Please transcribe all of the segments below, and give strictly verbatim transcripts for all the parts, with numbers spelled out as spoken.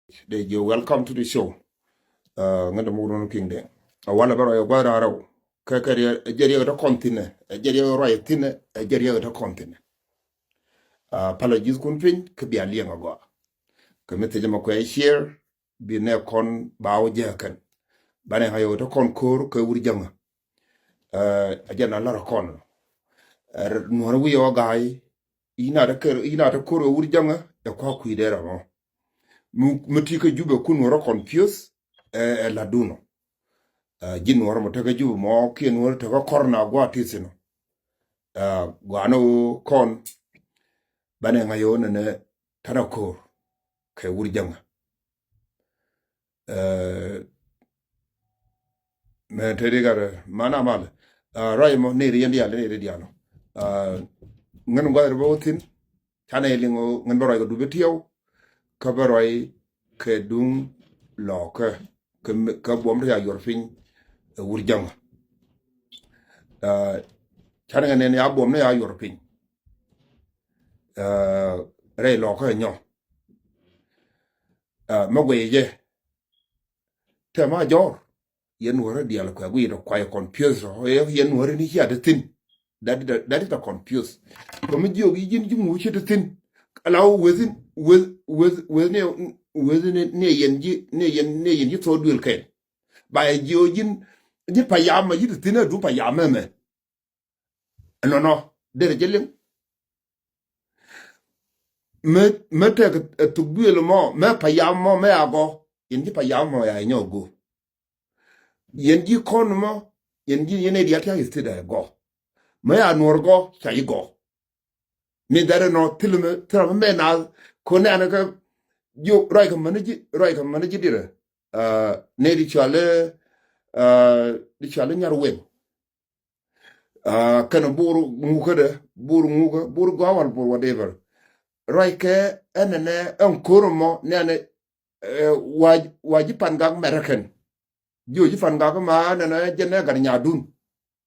Dee jiök, welcome to the show. Ŋän dee muk run kiŋ dee a walɛ bä rɔy gua̱th raan rɛw. Kɛ kɛ riɛ ɛ jɛ riɛ kɛ tɔ kɔn thinɛ, ɛ jɛ riɛ kɛ ruac thinɛ, ɛ jɛ riɛ kɛ tɔ kɔn thinɛ. Palä ji̱th kun piny kä bia liɛŋ a gɔaa. Kɛ mi thiecä mɛ kuɛ share bi nɛ kɔn ba wä jɛ kɛn. Banɛ ŋa̱c ɣöö te kɔn ko̱r kɛ wur jäŋä. A jɛn a lar kɔn nuɔ̱r wi̱i̱ ɔ ga̱a̱c. Inate ko̱r kɛ wur jäŋä ɛ kua̱ kui̱dɛ ram ɔ. Mi ti kä Jubɛ kun nuɔ̱r ɔ confuse ɛ ladun ɔ. Ji̱n nuɔ̱r mɔ te kä Jubɛ mɔ kiɛ nuɔ̱r te kä kɔr na gua̱a̱ ti thin ɔ. Gua̱a̱n ɔ kɔn banɛ ŋa̱c ɣöö nɛnɛ tanɛ ko̱r kɛ wur jäŋä. Mɛ te ri gat man a mal. Ruac mɔ ni ri yɛn dial ni ri dial. Ŋän guath ri bä wä thin. Canɛ liŋ ŋän bä ruac kɛ dup i̱ tiɛw. Kä bä ruac kɛ duŋ lɔɔkä kä buɔm te ya yuɔr piny. Wur jäŋä. Canɛ ŋän nɛn ya buɔm ni ya yuɔr piny. Rɛy lɔɔkä nyɔ. Mɛ guɛy jɛ. Tɛ ma jɔr. Yɛn nuɔrä dial kuɛ guiy tɔ kuay confuse rɔ yɛn nuɔrä ni cia te thin. That is a confuse. Kɛ mi jiök yi ji̱n ji̱ ŋu ci te thin. Ala weth in weth weth weth ni weth ni yɛn ji̱ ni yɛn ni yɛn ji̱ thok duël kɛn. Ba yɛ jiök ji̱n ji̱ payam ma ji̱ te thin a du payam mɛmɛ. Ɛnɔnɔ derɛ jɛ liŋ. Mɛ mɛ tɛk ɛ thuk duël mɔ mɛ payam mɔ mɛ a gɔ. Yɛn ji̱ payam mɔ ya nyɔ go. Yɛn ji̱ kɔn mɔ yɛn ji̱ yɛn ɛ diatia yɛ thit ɛ gɔ. Mɛ ya nuɔr gɔ ca yi gɔ. Min that ɛnɔ thil mɛ thil mɛ mɛ na ko nɛn kä ji̱ ruac kɛ mɛn ji̱ ruac kɛ mɛn ji̱ dirɛ. Nɛ di cual di cual nyar wen. Kɛn bur ŋukä dɛ bur ŋukä bur gɔwal bur whatever. Ruac kɛ ɛn nɛ ɛn ko̱r mɔ nɛn wa ji̱ pan gak mɛrɛ kɛn. Ji̱ ji̱ pan gak ma nɛn jɛn ɛ gat nyadun.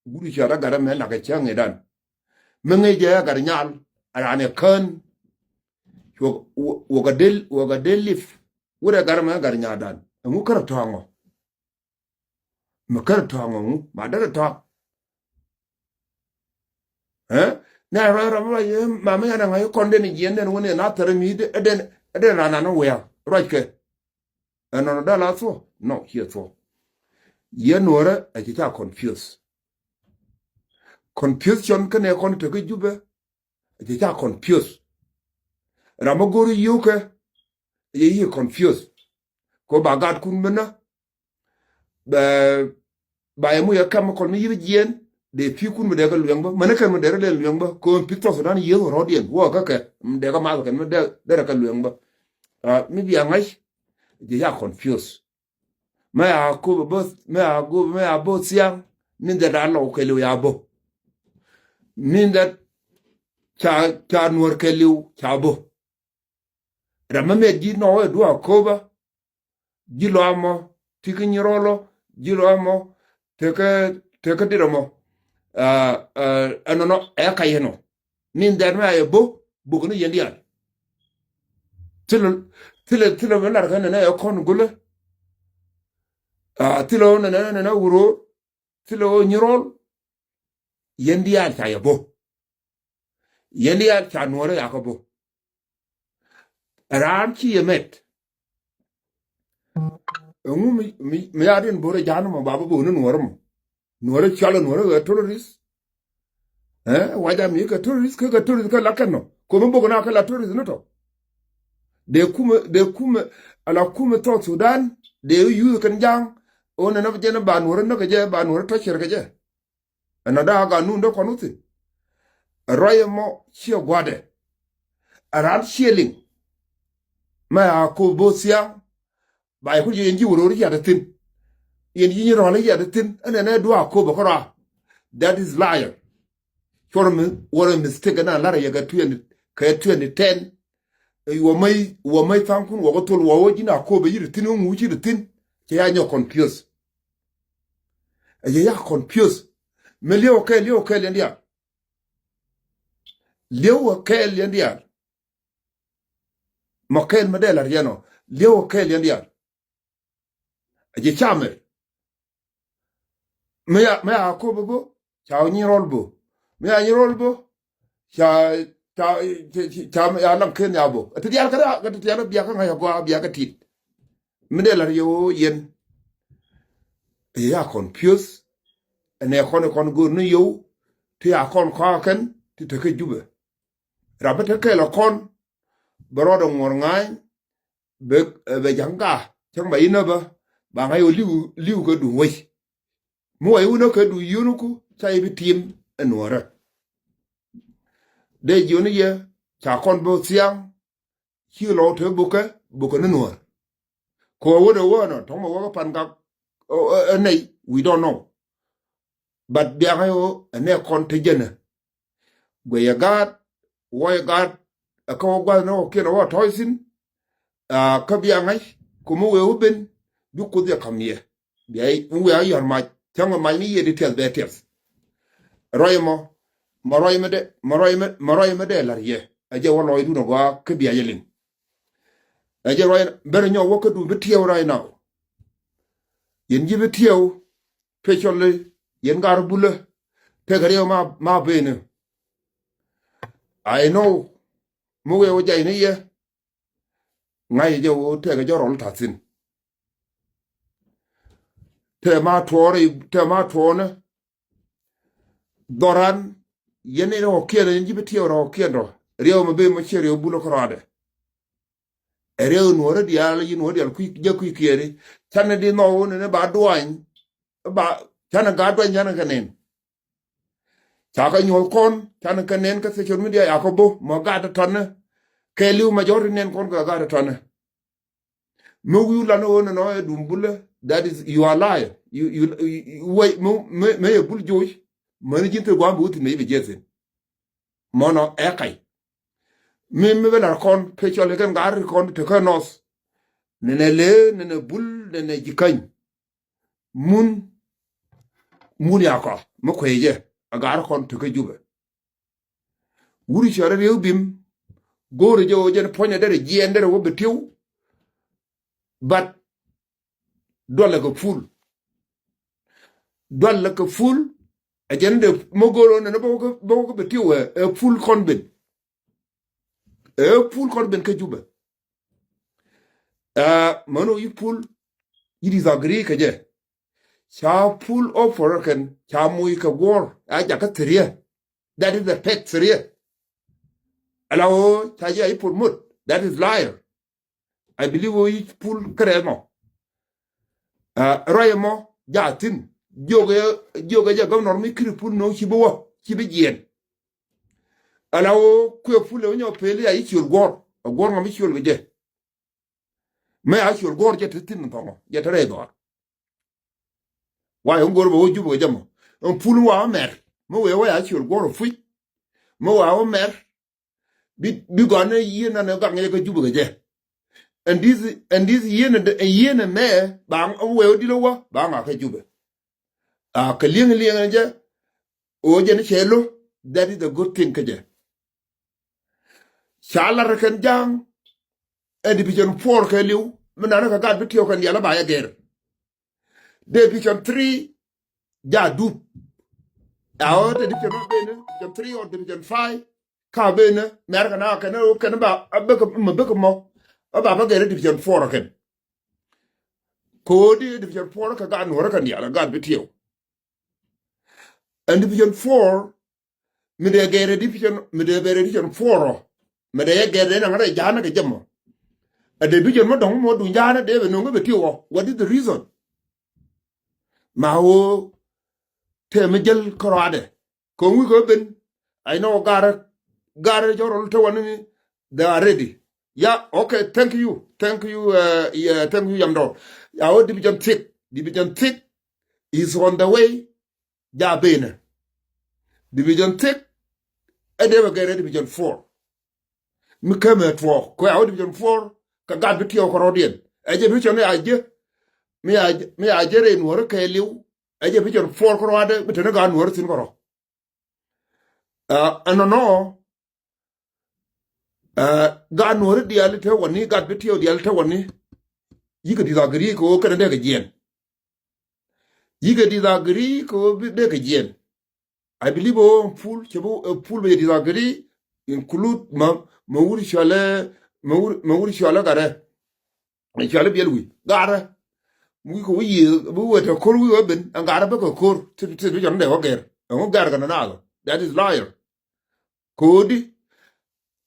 Wut i̱ ciat a gat ɛmɛ lak ɛ cäŋ i̱dan. Mi ŋäc jɛ a gat nyal a ran ɛ kään. Wä kɛ del wä kɛ del lip. Wut ɛ gat ɛmɛ a gat nyadan ɛŋu kärɛ tɔ̱a̱ŋɔ. Mi kärɛ tɔ̱a̱ŋɔ ŋu ma derɛ tɔ̱a̱ŋ. Ɛ nɛ rɔ rɔ rɔ ma mi yan ɛ ŋa̱c kɔn den jiɛn den wun in a thɛrɛ mi den den ran an wɛɛ ruac kɛ. Ɛnɔnɔ dal a thuɔ nɔ ciɛ thuɔ. Yɛn nuɔrɛ ɛ ci ca confuse. Confusion kɛnɛ kɔn te kä Jubɛ ɛ ci ca confuse. Ram mi go̱o̱r yio̱kɛ ɛ yɛ yi confuse. Ko ba gat kun mi nä bɛ ba yɛ mu yɛ kɛm kɔn mi yi̱th jiɛn. Dee pi̱i̱ kun mi dee kɛ lueŋ bä mɛn kɛn mi dee rɛ lɛ lueŋ bä ko mi pi̱th thɔth dan yieth wä rɔ̱diɛn wä kä kɛ mi dee kɛ math kɛn mi dee rɛ kɛ lueŋ bä. Mi bia ŋa̱c jɛ ya confuse. Mɛ a kop a both mɛ a gop mɛ a both thiaŋ. Min that a lɔw kɛ liw ya both. Min that ca ca nuɔr kɛ liw ca both. Ram mɛ mɛ ji̱ nɔ ɛ duɔ a kop a ji̱ lɔ amɔ ti kä nyirɔlɔ ji̱ lɔ amɔ. Tekä tekä dirɛ mɔ. Ɛnɔnɔ ɛ ka yɛn ɔ. Min dhɛt mɛ a yɛ bo̱k bo̱k ni yɛn diaal. Thilɛ thilɛ thilɛ mi lar kä nɛnɛ ɛ kɔn gulɛ. Thilɛ wä nɛnɛ nɛnɛ wuror. Thilɛ wä nyirɔl. Yɛn diaal ca yɛ bo̱k. Yɛn diaal ca nuɔrɛ yakä bo̱k. Raan ci yɛ mɛt. Ɛŋu mi mi mi ya̱r yɛn bo̱rɛ ja̱a̱n mɔ ba bä bo̱k ni nuɔrɛ mɔ. Nuɔrɛ cualɛ nuɔrɛ ɣä terrorist. Ɛ waja mi kɛ terrorist kä kɛ terrorist kä la kɛn nɔ. Komi bo̱k na kä la terrorist ni tɔ. Dee kumɛ dee kumɛ ala kumɛ South Sudan dee yuth kɛn ja̱a̱ŋ. Ɣän ɛn nɔ jɛn ba nuɔrɛ näk kɛ jɛ ba nuɔrɛ tɔcɛr kɛ jɛ. Ɛn nɔ daa ganun dee kɔn wä thi̱n. Ɛ ruac ɛmɔ ciɛ gua̱dɛ. Ɛ raan ciɛ liŋ. Mɛ a ko̱o̱p bo̱o̱th thiaŋ. Ba yɛ kut yɛn ji̱ wä ro̱o̱r yat thi̱n. Yɛn ji̱ nyi rɔ̱l yat thi̱n ɛn ɛn ɛ duaak ko̱o̱p ɛ kärɔa. That is liar. Cuɔr mi wär ɛ mistake ɛn a lar yɛ kɛ twenty kɛ twenty ten. Wä mäc wä mäc tha̱a̱ŋkun wä kä thol wä wä ji̱n a ko̱o̱p ɛ yi̱ thi̱n wä ŋuuc yi̱ thi̱n. Cɛ ya nyɔk confuse. Ɛ yɛ ya confuse. Mi liɛw kɛɛl liɛw kɛɛl yɛn diaal. Liɛw kɛɛl yɛn diaal. Mɔ kɛɛl mi dee la̱r yɛn ɔ Li̱ew kɛɛl yɛn diaal. A jɛ camɛ. Mi ya, mi ya kop bä, ca nyi rɔl bä. Mi ya nyi rɔl bä, ca, ca, ca, ca ya lam ken ya bä. Ti diaal kä, kä ti diaal bia kä ŋa̱c a gɔaa bia kä tit. Mi dee lar yɛ ɣöö yɛn. Ɛ ya confuse. Ɛnɛ kɔn, kɔn go̱o̱r ni yio̱w. Ti ya kɔn kɔakɛn ti te kä Jubɛ. Ram mi te kɛɛl ɛ kɔn. Bɛ rɔɔdɛ ŋuɔ̱r ŋa̱a̱ny. Bɛ, bɛ ja̱ŋ gaa cäŋ ba inä bä. Ba ŋa̱c ɣöö li̱w, li̱w kä duŋ wec. Mi wa iwunä kä duŋ yio̱wniku ca i̱ bi tim ɛ nuɔ̱ɔ̱rä. Dee jiöni yɛ ca kɔn bä thiaŋ. Ci lɔ te bukɛ, bukɛ ni nuɔ̱ɔ̱r. Kɛ wä wä dee wä nɔ tɔ̱ŋ mɛ wä kä pan gak ɛ nɛy, we don't know. But biaŋä yɛ wä ɛ nɛ kɔn te jɛnɛ. Guɛyɛ gaat, wä yɛ gaat, ɛ kä wä gua̱th ni wä kiɛn wä tɔ̱ɔ̱c thi̱n. Aa, kä bia ŋa̱c, kum mi wee wä ben, bi Kuoth yɛ ka̱m yɛ. Bia mi wee a yɔ̱r mac, cäŋ mac ni yɛ di tiɛth bɛ tiɛth. Ruac mɔ, mɔ ruac mi dee, mɔ ruac mi, mɔ ruac mi dee la̱r yɛ. Ɛ jɛ wä lɔcdun a gɔaa kä bia jɛ liŋ. Ɛ jɛ ruac, ber nyɔk wä kä duun bi tiɛw ruac naw. Yɛn ji̱ bi tiɛw, pecɔli, yɛn gar bulä, tekɛ riɛw ma, ma beni. I know, mi wee wä jay ni yɛ, ŋa̱c jɛ wä tekɛ jɔrɔl ta̱thi̱n. Te ma tuɔɔri, te ma tuɔɔnɛ. Dhɔran, yɛn in rɔɔkiɛn rɔ, yɛn ji̱ bi tiɛw rɔɔkiɛn rɔ. Riɛw mi ben mɔ ciɛ riɛw bulä kärɔadɛ. Ɛ riɛw nuɔ̱ɔ̱rä diaal, yi nuɔ̱ɔ̱rä diaal kui̱, jɛ kui̱ kiɛɛri. Canɛ di nhɔk wä nɛnɛ ba duany. Ba, canɛ gaat duany, canɛ kɛ nɛn. Ca kɛ nyuɔ̱th kɔn, canɛ kɛ nɛn kä social media, ya kɛ bo̱, mɔ gaat tɔ̱tɔ̱nɛ. Kɛɛliw mɛ jɔ̱ɔ̱r ti nɛn kɔn kɛ gaat tɔ̱tɔ̱nɛ. Mi wi̱i̱ lan ɣöö nɔnɔ ɛ duŋ bulä, that is, you are liar. You, you, you, you, wait, mi, mi, mi ɛ bul joc, mäni ji̱n thil gua̱a̱m bi wä thi̱n mi i̱ bi jiɛthin. Mɔnɔ ɛ kac. Mi, mi bɛ lar kɔn, pecɔl kɛn gat ri kɔn te kä nɔth. Nɛnɛ lee, nɛnɛ bul, nɛnɛ ji̱ käny. Mun, mun ya kɔ, mi kuecɛ, a gat ri kɔn te kä Jubɛ. Wuri cɔrɛ riw bim. Go̱o̱rɛ jɛ wä jɛn puɔ̱nyɛ derɛ jiɛn derɛ wä bɛ tiw. But dualɛ kɛ pul. Dualɛ kɛ pul. Ɛ jɛn de mɔ go̱o̱rɛ wä nɛnɛ bä wä kɛ bɛ tiw ɛ pul kɔn ben. Ɛ pul kɔn ben kä Jubɛ. Ɛ mɛn wä yi pul yi disagree kɛ jɛ. Ca pul offer kɛn ca muc kɛ guɔ̱ɔ̱r a jakä thiriɛ. That is the fact, serious. Ala wä ca jɛ a yi promote. That is liar. I believe wä yi pul kärɛ mɔ. Ruac mɔ ja thi̱n. Jiök ɛ, jiök ɛ jɛ governor mi kiri pul nɔ ci bi wä, ci bi jiɛn. Ala wä kuɛ pul ɛ wä nyɔ peli a yi ciöl guɔ̱r. A guɔ̱r ŋɔ mi ciöl kɛ jɛ. Mɛ a ciöl guɔ̱r jɛ te thi̱n thɔŋɔ, jɛ te rɛy dhɔr. Why ŋo̱r bɛ wä Jubɛ kɛ jɛ mɔ. Ɛn pul wa mɛr. Mɛ wee wä ya ciöl guɔ̱r ɔ puc. Mɛ wa wä mɛr. Bi, bi gɔn ni yieen nan ɛ gak ŋi̱cɛ kä Jubɛ kɛ jɛ. And this, and this yieen, yieen mɛ ba wee wä dil wä ba ŋa kä Jubɛ. A kɛ li̱eŋ li̱eŋ jɛ. Ɣöö jɛ ni cɛ lo̱. That is a good thing kä jɛ. Ca lar kɛn ja̱a̱ŋ. Ɛ division four kɛ li̱w mi nan kɛ gat bi tiɛw kɛn dial ba yɛ gɛr. Division three ja dup. A ɣöö te division ma benä, division three or division five. Ka benä mɛr kɛn a kɛn a kɛn ba a bekɛ mɔ bekɛ mɔ. A ba ba gɛr division four kɛn. Ko̱di division four kɛ gat nuɔrä kɛn dial gat bi tiɛw. And division four mi dee gɛr division, mi dee bɛr division four ɔ. Mi dee yɛ gɛr dee naŋ rɛy ja̱a̱nä kɛ jɛ mɔ. A division mɔ dɔ̱ŋ mɔ duŋ ja̱a̱nä dee bɛ no̱ŋ bɛ tiw ɔ. What is the reason? Ma ɣöö tëë mi jäl kärɔaadɛ. Kɛ wi̱i̱ kɛ ben. I know garɛ, garɛ jɔrɔl te wani mi. They are ready. Yeah, okay, thank you. Thank you, uh, yeah, thank you, Yamdor. Ya wä division six. Division six is on the way. Ja benä. Division six. Ɛ dee bɛ gɛr division four. Mi kämɛ tuɔɔk kɛ a wä division four kɛ gat bi tiɛw kɛ rɔ̱diɛn. Ɛ jɛ bi cɔn mi a jɛ. Mi a jɛ, mi a jɛ rɛy nuɔ̱ɔ̱rä kɛ li̱w. Ɛ jɛ bi cɔn four kɛ rɔ̱dɛ mi te ni gat nuɔ̱ɔ̱rä thi̱n kɛ rɔ. Ɛ, ɛnɔnɔ. Ɛ, gat nuɔ̱ɔ̱ri diaal te wani, gat bi tiɛw diaal te wani. Yikɛ disagree kɛ ɣöö kɛnɛ dee kɛ jiɛn. Yikɛ disagree kɛ ɣöö bi dee kɛ jiɛn. I believe ɣöö ɛn puul cɛ bi, ɛ puul bɛ yɛ disagree, include ma, ma wur cualɛ, ma wur, ma wur cualɛ gatdɛ. Cualɛ biɛl wi̱i̱ gatdɛ. Wi̱i̱ kɛ wi̱i̱ yiëë bi wee te ko̱r wi̱i̱ wee ben ɛn gatdɛ bä kɛ ko̱r ti, ti, ti bi cɔn dee wä gɛr ɛn wä gɛr kɛ nɛ naath. That is liar. Ko̱di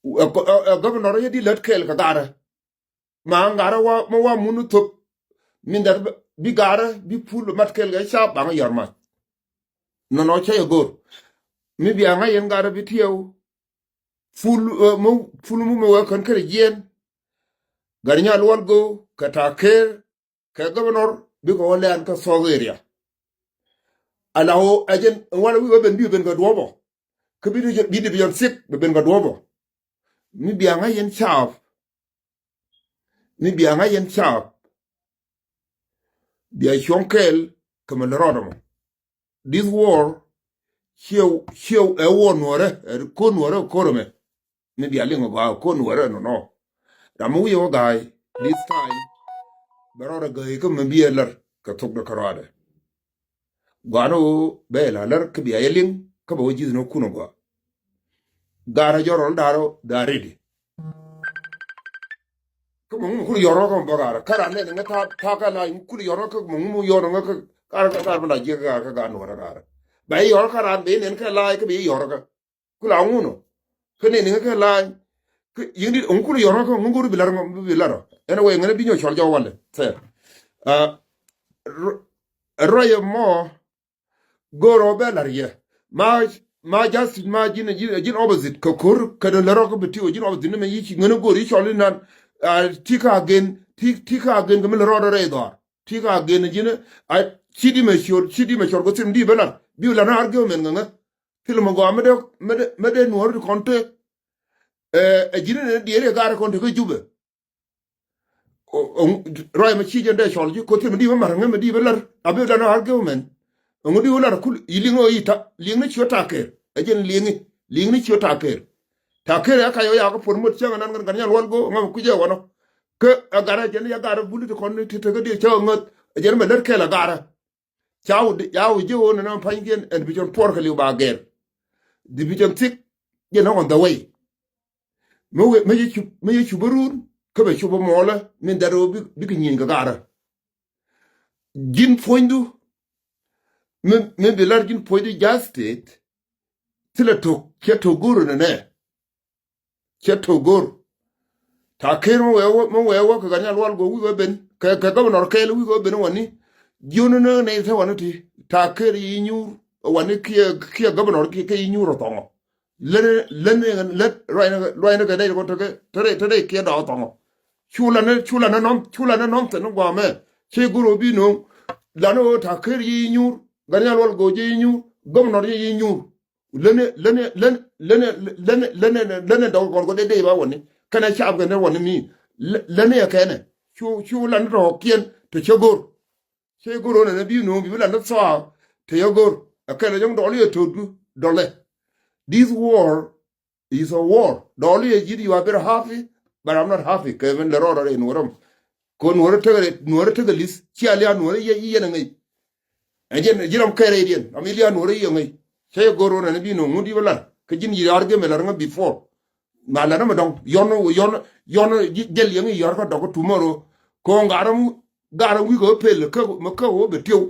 ɛ, ɛ, ɛ governor yɛ di lät kɛɛl kɛ gatdɛ. Ma ŋa̱rä wa, ma wa mun thop. Min that bi ŋa̱rä bi puul mat kɛl kɛ ca baŋ yɔr mac. Nɔnɔ cä yɛ go̱r. Mi bia ŋa̱ yɛn ŋa̱rä bi tiɛw. Puul, ɛ, mi puul mi mɛ wee kän kärɛ jiɛn. Gat Nya Lual Gɔw kɛ Taker kɛ governor bikɛ wä lɛn kä South area. Ala ɣöö ɛ jɛn walɛ wi̱i̱ wä ben bi ben kɛ duɔ̱ɔ̱pɔ. Kä bi, bi division six bɛ ben kɛ duɔ̱ɔ̱pɔ. Mi bia ŋa̱ yɛn caap. Mi bia ŋa̱ yɛn caap. Bia cuɔ̱ŋ kɛɛl kɛ mɛ lɛ rɔɔdɛ mɔ. This war ciɛ, ciɛ ɛ war nuɔrɛ, ɛ ko̱r nuɔrɛ ko̱r ɛmɛ. Mi bia liŋ ɛ gɔaa ko̱r nuɔrɛ nɔnɔ. Ram mi wi̱i̱ wä ga̱a̱y this time. Bɛ rɔɔdɛ gäi kä mɛ bi ɛ lär kɛ thok dɛ kärɔadɛ. Gua̱a̱n ɣöö bɛ la lär kä bia yɛ liŋ kä bɛ wä ji̱th ni kun ɛ gua̱a̱. Ga̱a̱n ɛ jɔr rɔl da̱a̱r ɔ da̱a̱r ridi. Kä mɛ ŋu mi kul yɔr ɔ kä mɛ bä ga̱a̱r ɛ kä raan nɛn ŋä ta̱a̱ ta̱a̱ kä la̱a̱c mi kul yɔr ɔ kä mɛ ŋu mi yɔr ɔ ŋä kä ga̱a̱r kä ga̱a̱r bä la jiäk kä ga̱a̱r kä ga̱a̱r nuɔ̱ɔ̱r ɛ ga̱a̱r ɛ bɛ yɛ yɔr kä raan bɛ yɛ nɛn kä la̱a̱c kä bɛ yɛ yɔr ɔ kä. Kula ŋunɔ kä nɛn ŋä kä la̱a̱c. Kä yi̱ŋ dit ŋu kul yɔr ɔ kä ŋu go̱r bi la̱r ŋä bi la̱r ɔ. Ɛn ɛ wee ŋänä bi nyɔk cɔl jɔk walɛ thɛɛr. Ɛ ruac ɛmɔ. Go̱o̱r ɔ bɛ la̱r yɛ ma, ma justice ma ji̱n, ji̱n, ji̱n opposite kɛ ko̱r kɛ dee lär ɔ kä bi ti wä ji̱n opposite ni mɛ yi̱ ci ŋän go̱o̱r yi̱ cɔl inan. Ti ka gen ti, ti ka gen kɛ mi lär ɔ dee rɛy dhɔaar ti ka gen ji̱n. A ci di mɛ ciöl, ci di mɛ cɔl kɛ thim di bä la̱r bi la̱r na argument ŋä ŋä. Thil mɛ gɔaa mɛ dee, mɛ dee, mɛ dee nuɔ̱ɔ̱r ti kɔn tëë. Ɛ ji̱n ni diɛɛr yɛ gaar kɔn ti kä Jubɛ. Ruac mɛ ci jɛn dee cɔl ji̱ kothi mɛ di bä mar ŋä mɛ di bä lär a bi dan argument. Ɛŋu di wä lär kul yi liŋ ɔ yi ta liŋ ni ci wä Taker ɛ jɛn liŋi liŋ ni ci wä Taker. Taker ɛ ka yɔ ya kä puɔr mot cäŋ anan ŋän gan nyal wal go ŋä mɛ kui̱c ɛ wanɔ. Kä ɛ gat ɛ jɛn ya gat ɛ buli ti kɔn ti te kä di cä ŋäth ɛ jɛn mɛ lär kɛl ɛ gat ɛ. Ca wä di, ca wä ji̱ ɣöö nɛnɛ pa̱nykiɛn ɛn division four kɛ liw ba gɛr. Division six jɛn ɛ on the way. Mi wee mi ci cup, mi ci cup bä run kä bɛ cup bä muɔlä min that ɣöö bikɛ nyieny kɛ gaarä. Ji̱n puɔ̱nydu mi, mi bi lar ji̱n puɔ̱nydu justice. Thilɛ tok cɛ tok go̱o̱r nɛnɛ. Cɛ tok go̱r. Taker mi wee wä, mi wee wä kɛ gat nyal wal go wi̱i̱ wä ben kɛ, kɛ governor kɛɛl wi̱i̱ wä ben wani. Jiön ni nɛ te wani ti Taker yi nyuur wani kiɛ, kiɛ governor kiɛ, kiɛ yi nyuur ɔ thɔŋɔ. Län, län, län ruacni, ruacni kɛ dɛy kɔn tekɛ te rɛy, te rɛy kiɛ dɔɔk thɔŋɔ. Cu lanɛ, cu lanɛ nɔn, cu lanɛ nɔn thɛn guamɛ. Cɛ go̱r wä bi no̱o̱ŋ. Lanɛ wä Taker yi nyuur gat nyal wal go jɛ yi nyuur governor yi nyuur. Lene, lene, lene, lene, lene, lene, lene dɔk kɔn kɔ dee dee ba wani kɛnɛ cap kɛnɛ wani mi. Lene yɛ kɛnɛ cu, cu lan tɔ kiɛn te cɛ gor. Cɛ gor wani na bi nu bi lan tɔ sɔa te yɛ gor. Ɛ kɛnɛ jɔŋ dɔli yɛ todu dɔlɛ. This war is a war. Dɔli yɛ jit, you are very happy, but I'm not happy. Kɛ ben lɛ rɔɔdɔ rɛ nuɔrɛ mɔ. Kɛ nuɔrɛ tekɛ, nuɔrɛ tekɛ lis cia lia nuɔrɛ yɛ, yɛ nɛ ŋɛy. Ɛ jɛn ji̱n ram kɛɛrɛ idiɛn ram ilia nuɔrɛ i̱ yɛ ŋäc. Cä yɛ go̱r ɣän ɛn bi nöŋ ŋun di̱ bä lar kä ji̱n yi̱ ar gem ɛ lar ŋä before. Ma lar ŋä mɛ dɔ̱ŋ yɔn, yɔn, yɔn jɛl yɛ ŋäc yɔr kä dɔk kä tomorrow. Kɛ ɣän gat ram, gat ram wi̱i̱ kɛ ɣä pel kä mɛ kä ɣä bɛ tiw.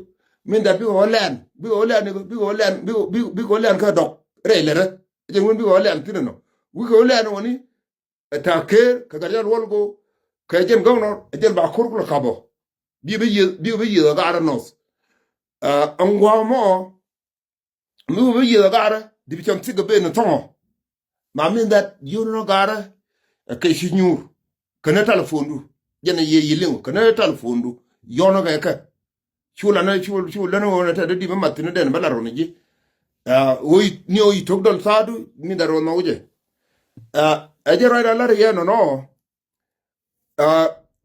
Min that bikɛ ɣä lɛn, bikɛ ɣä lɛn, bikɛ ɣä lɛn, bikɛ, bikɛ ɣä lɛn kä dɔk rɛy lɛrä. Ɛ jɛn ŋun bikɛ ɣä lɛn thi̱n ɛnɔ. Wi̱i̱ kɛ ɣä lɛn ɣän i̱ Ɛ Taker kɛ gat nyal wal go kɛ jɛn governor ɛ jɛn ba kor kulɛ kapɔ. Bi bä yieth, bi bä yieth ɛ gat ɛ nɔth. Ɛ ŋuamɔ mi bä yieth ɛ gat ɛ division six ɛ ben ɛ thɔŋɔ. Ma min that yun nɔ gat ɛ kɛ ci nyuur kɛnɛ telephone du. Jɛn ɛ yɛ yi liŋ kɛnɛ telephone du yɔnɔ kɛ kɛ. Cu lanɛ, cu, cu lanɛ ɣöö nɛ tɛt di mi math thi̱n dɛn bä lar ɣöö ni ji̱. Ɣöö ni ɣöö yi tok dɔl thaadu mi dharɛ ɣöö nhɔk jɛ. Ɛ jɛ ruac la lar yɛ nɔnɔ.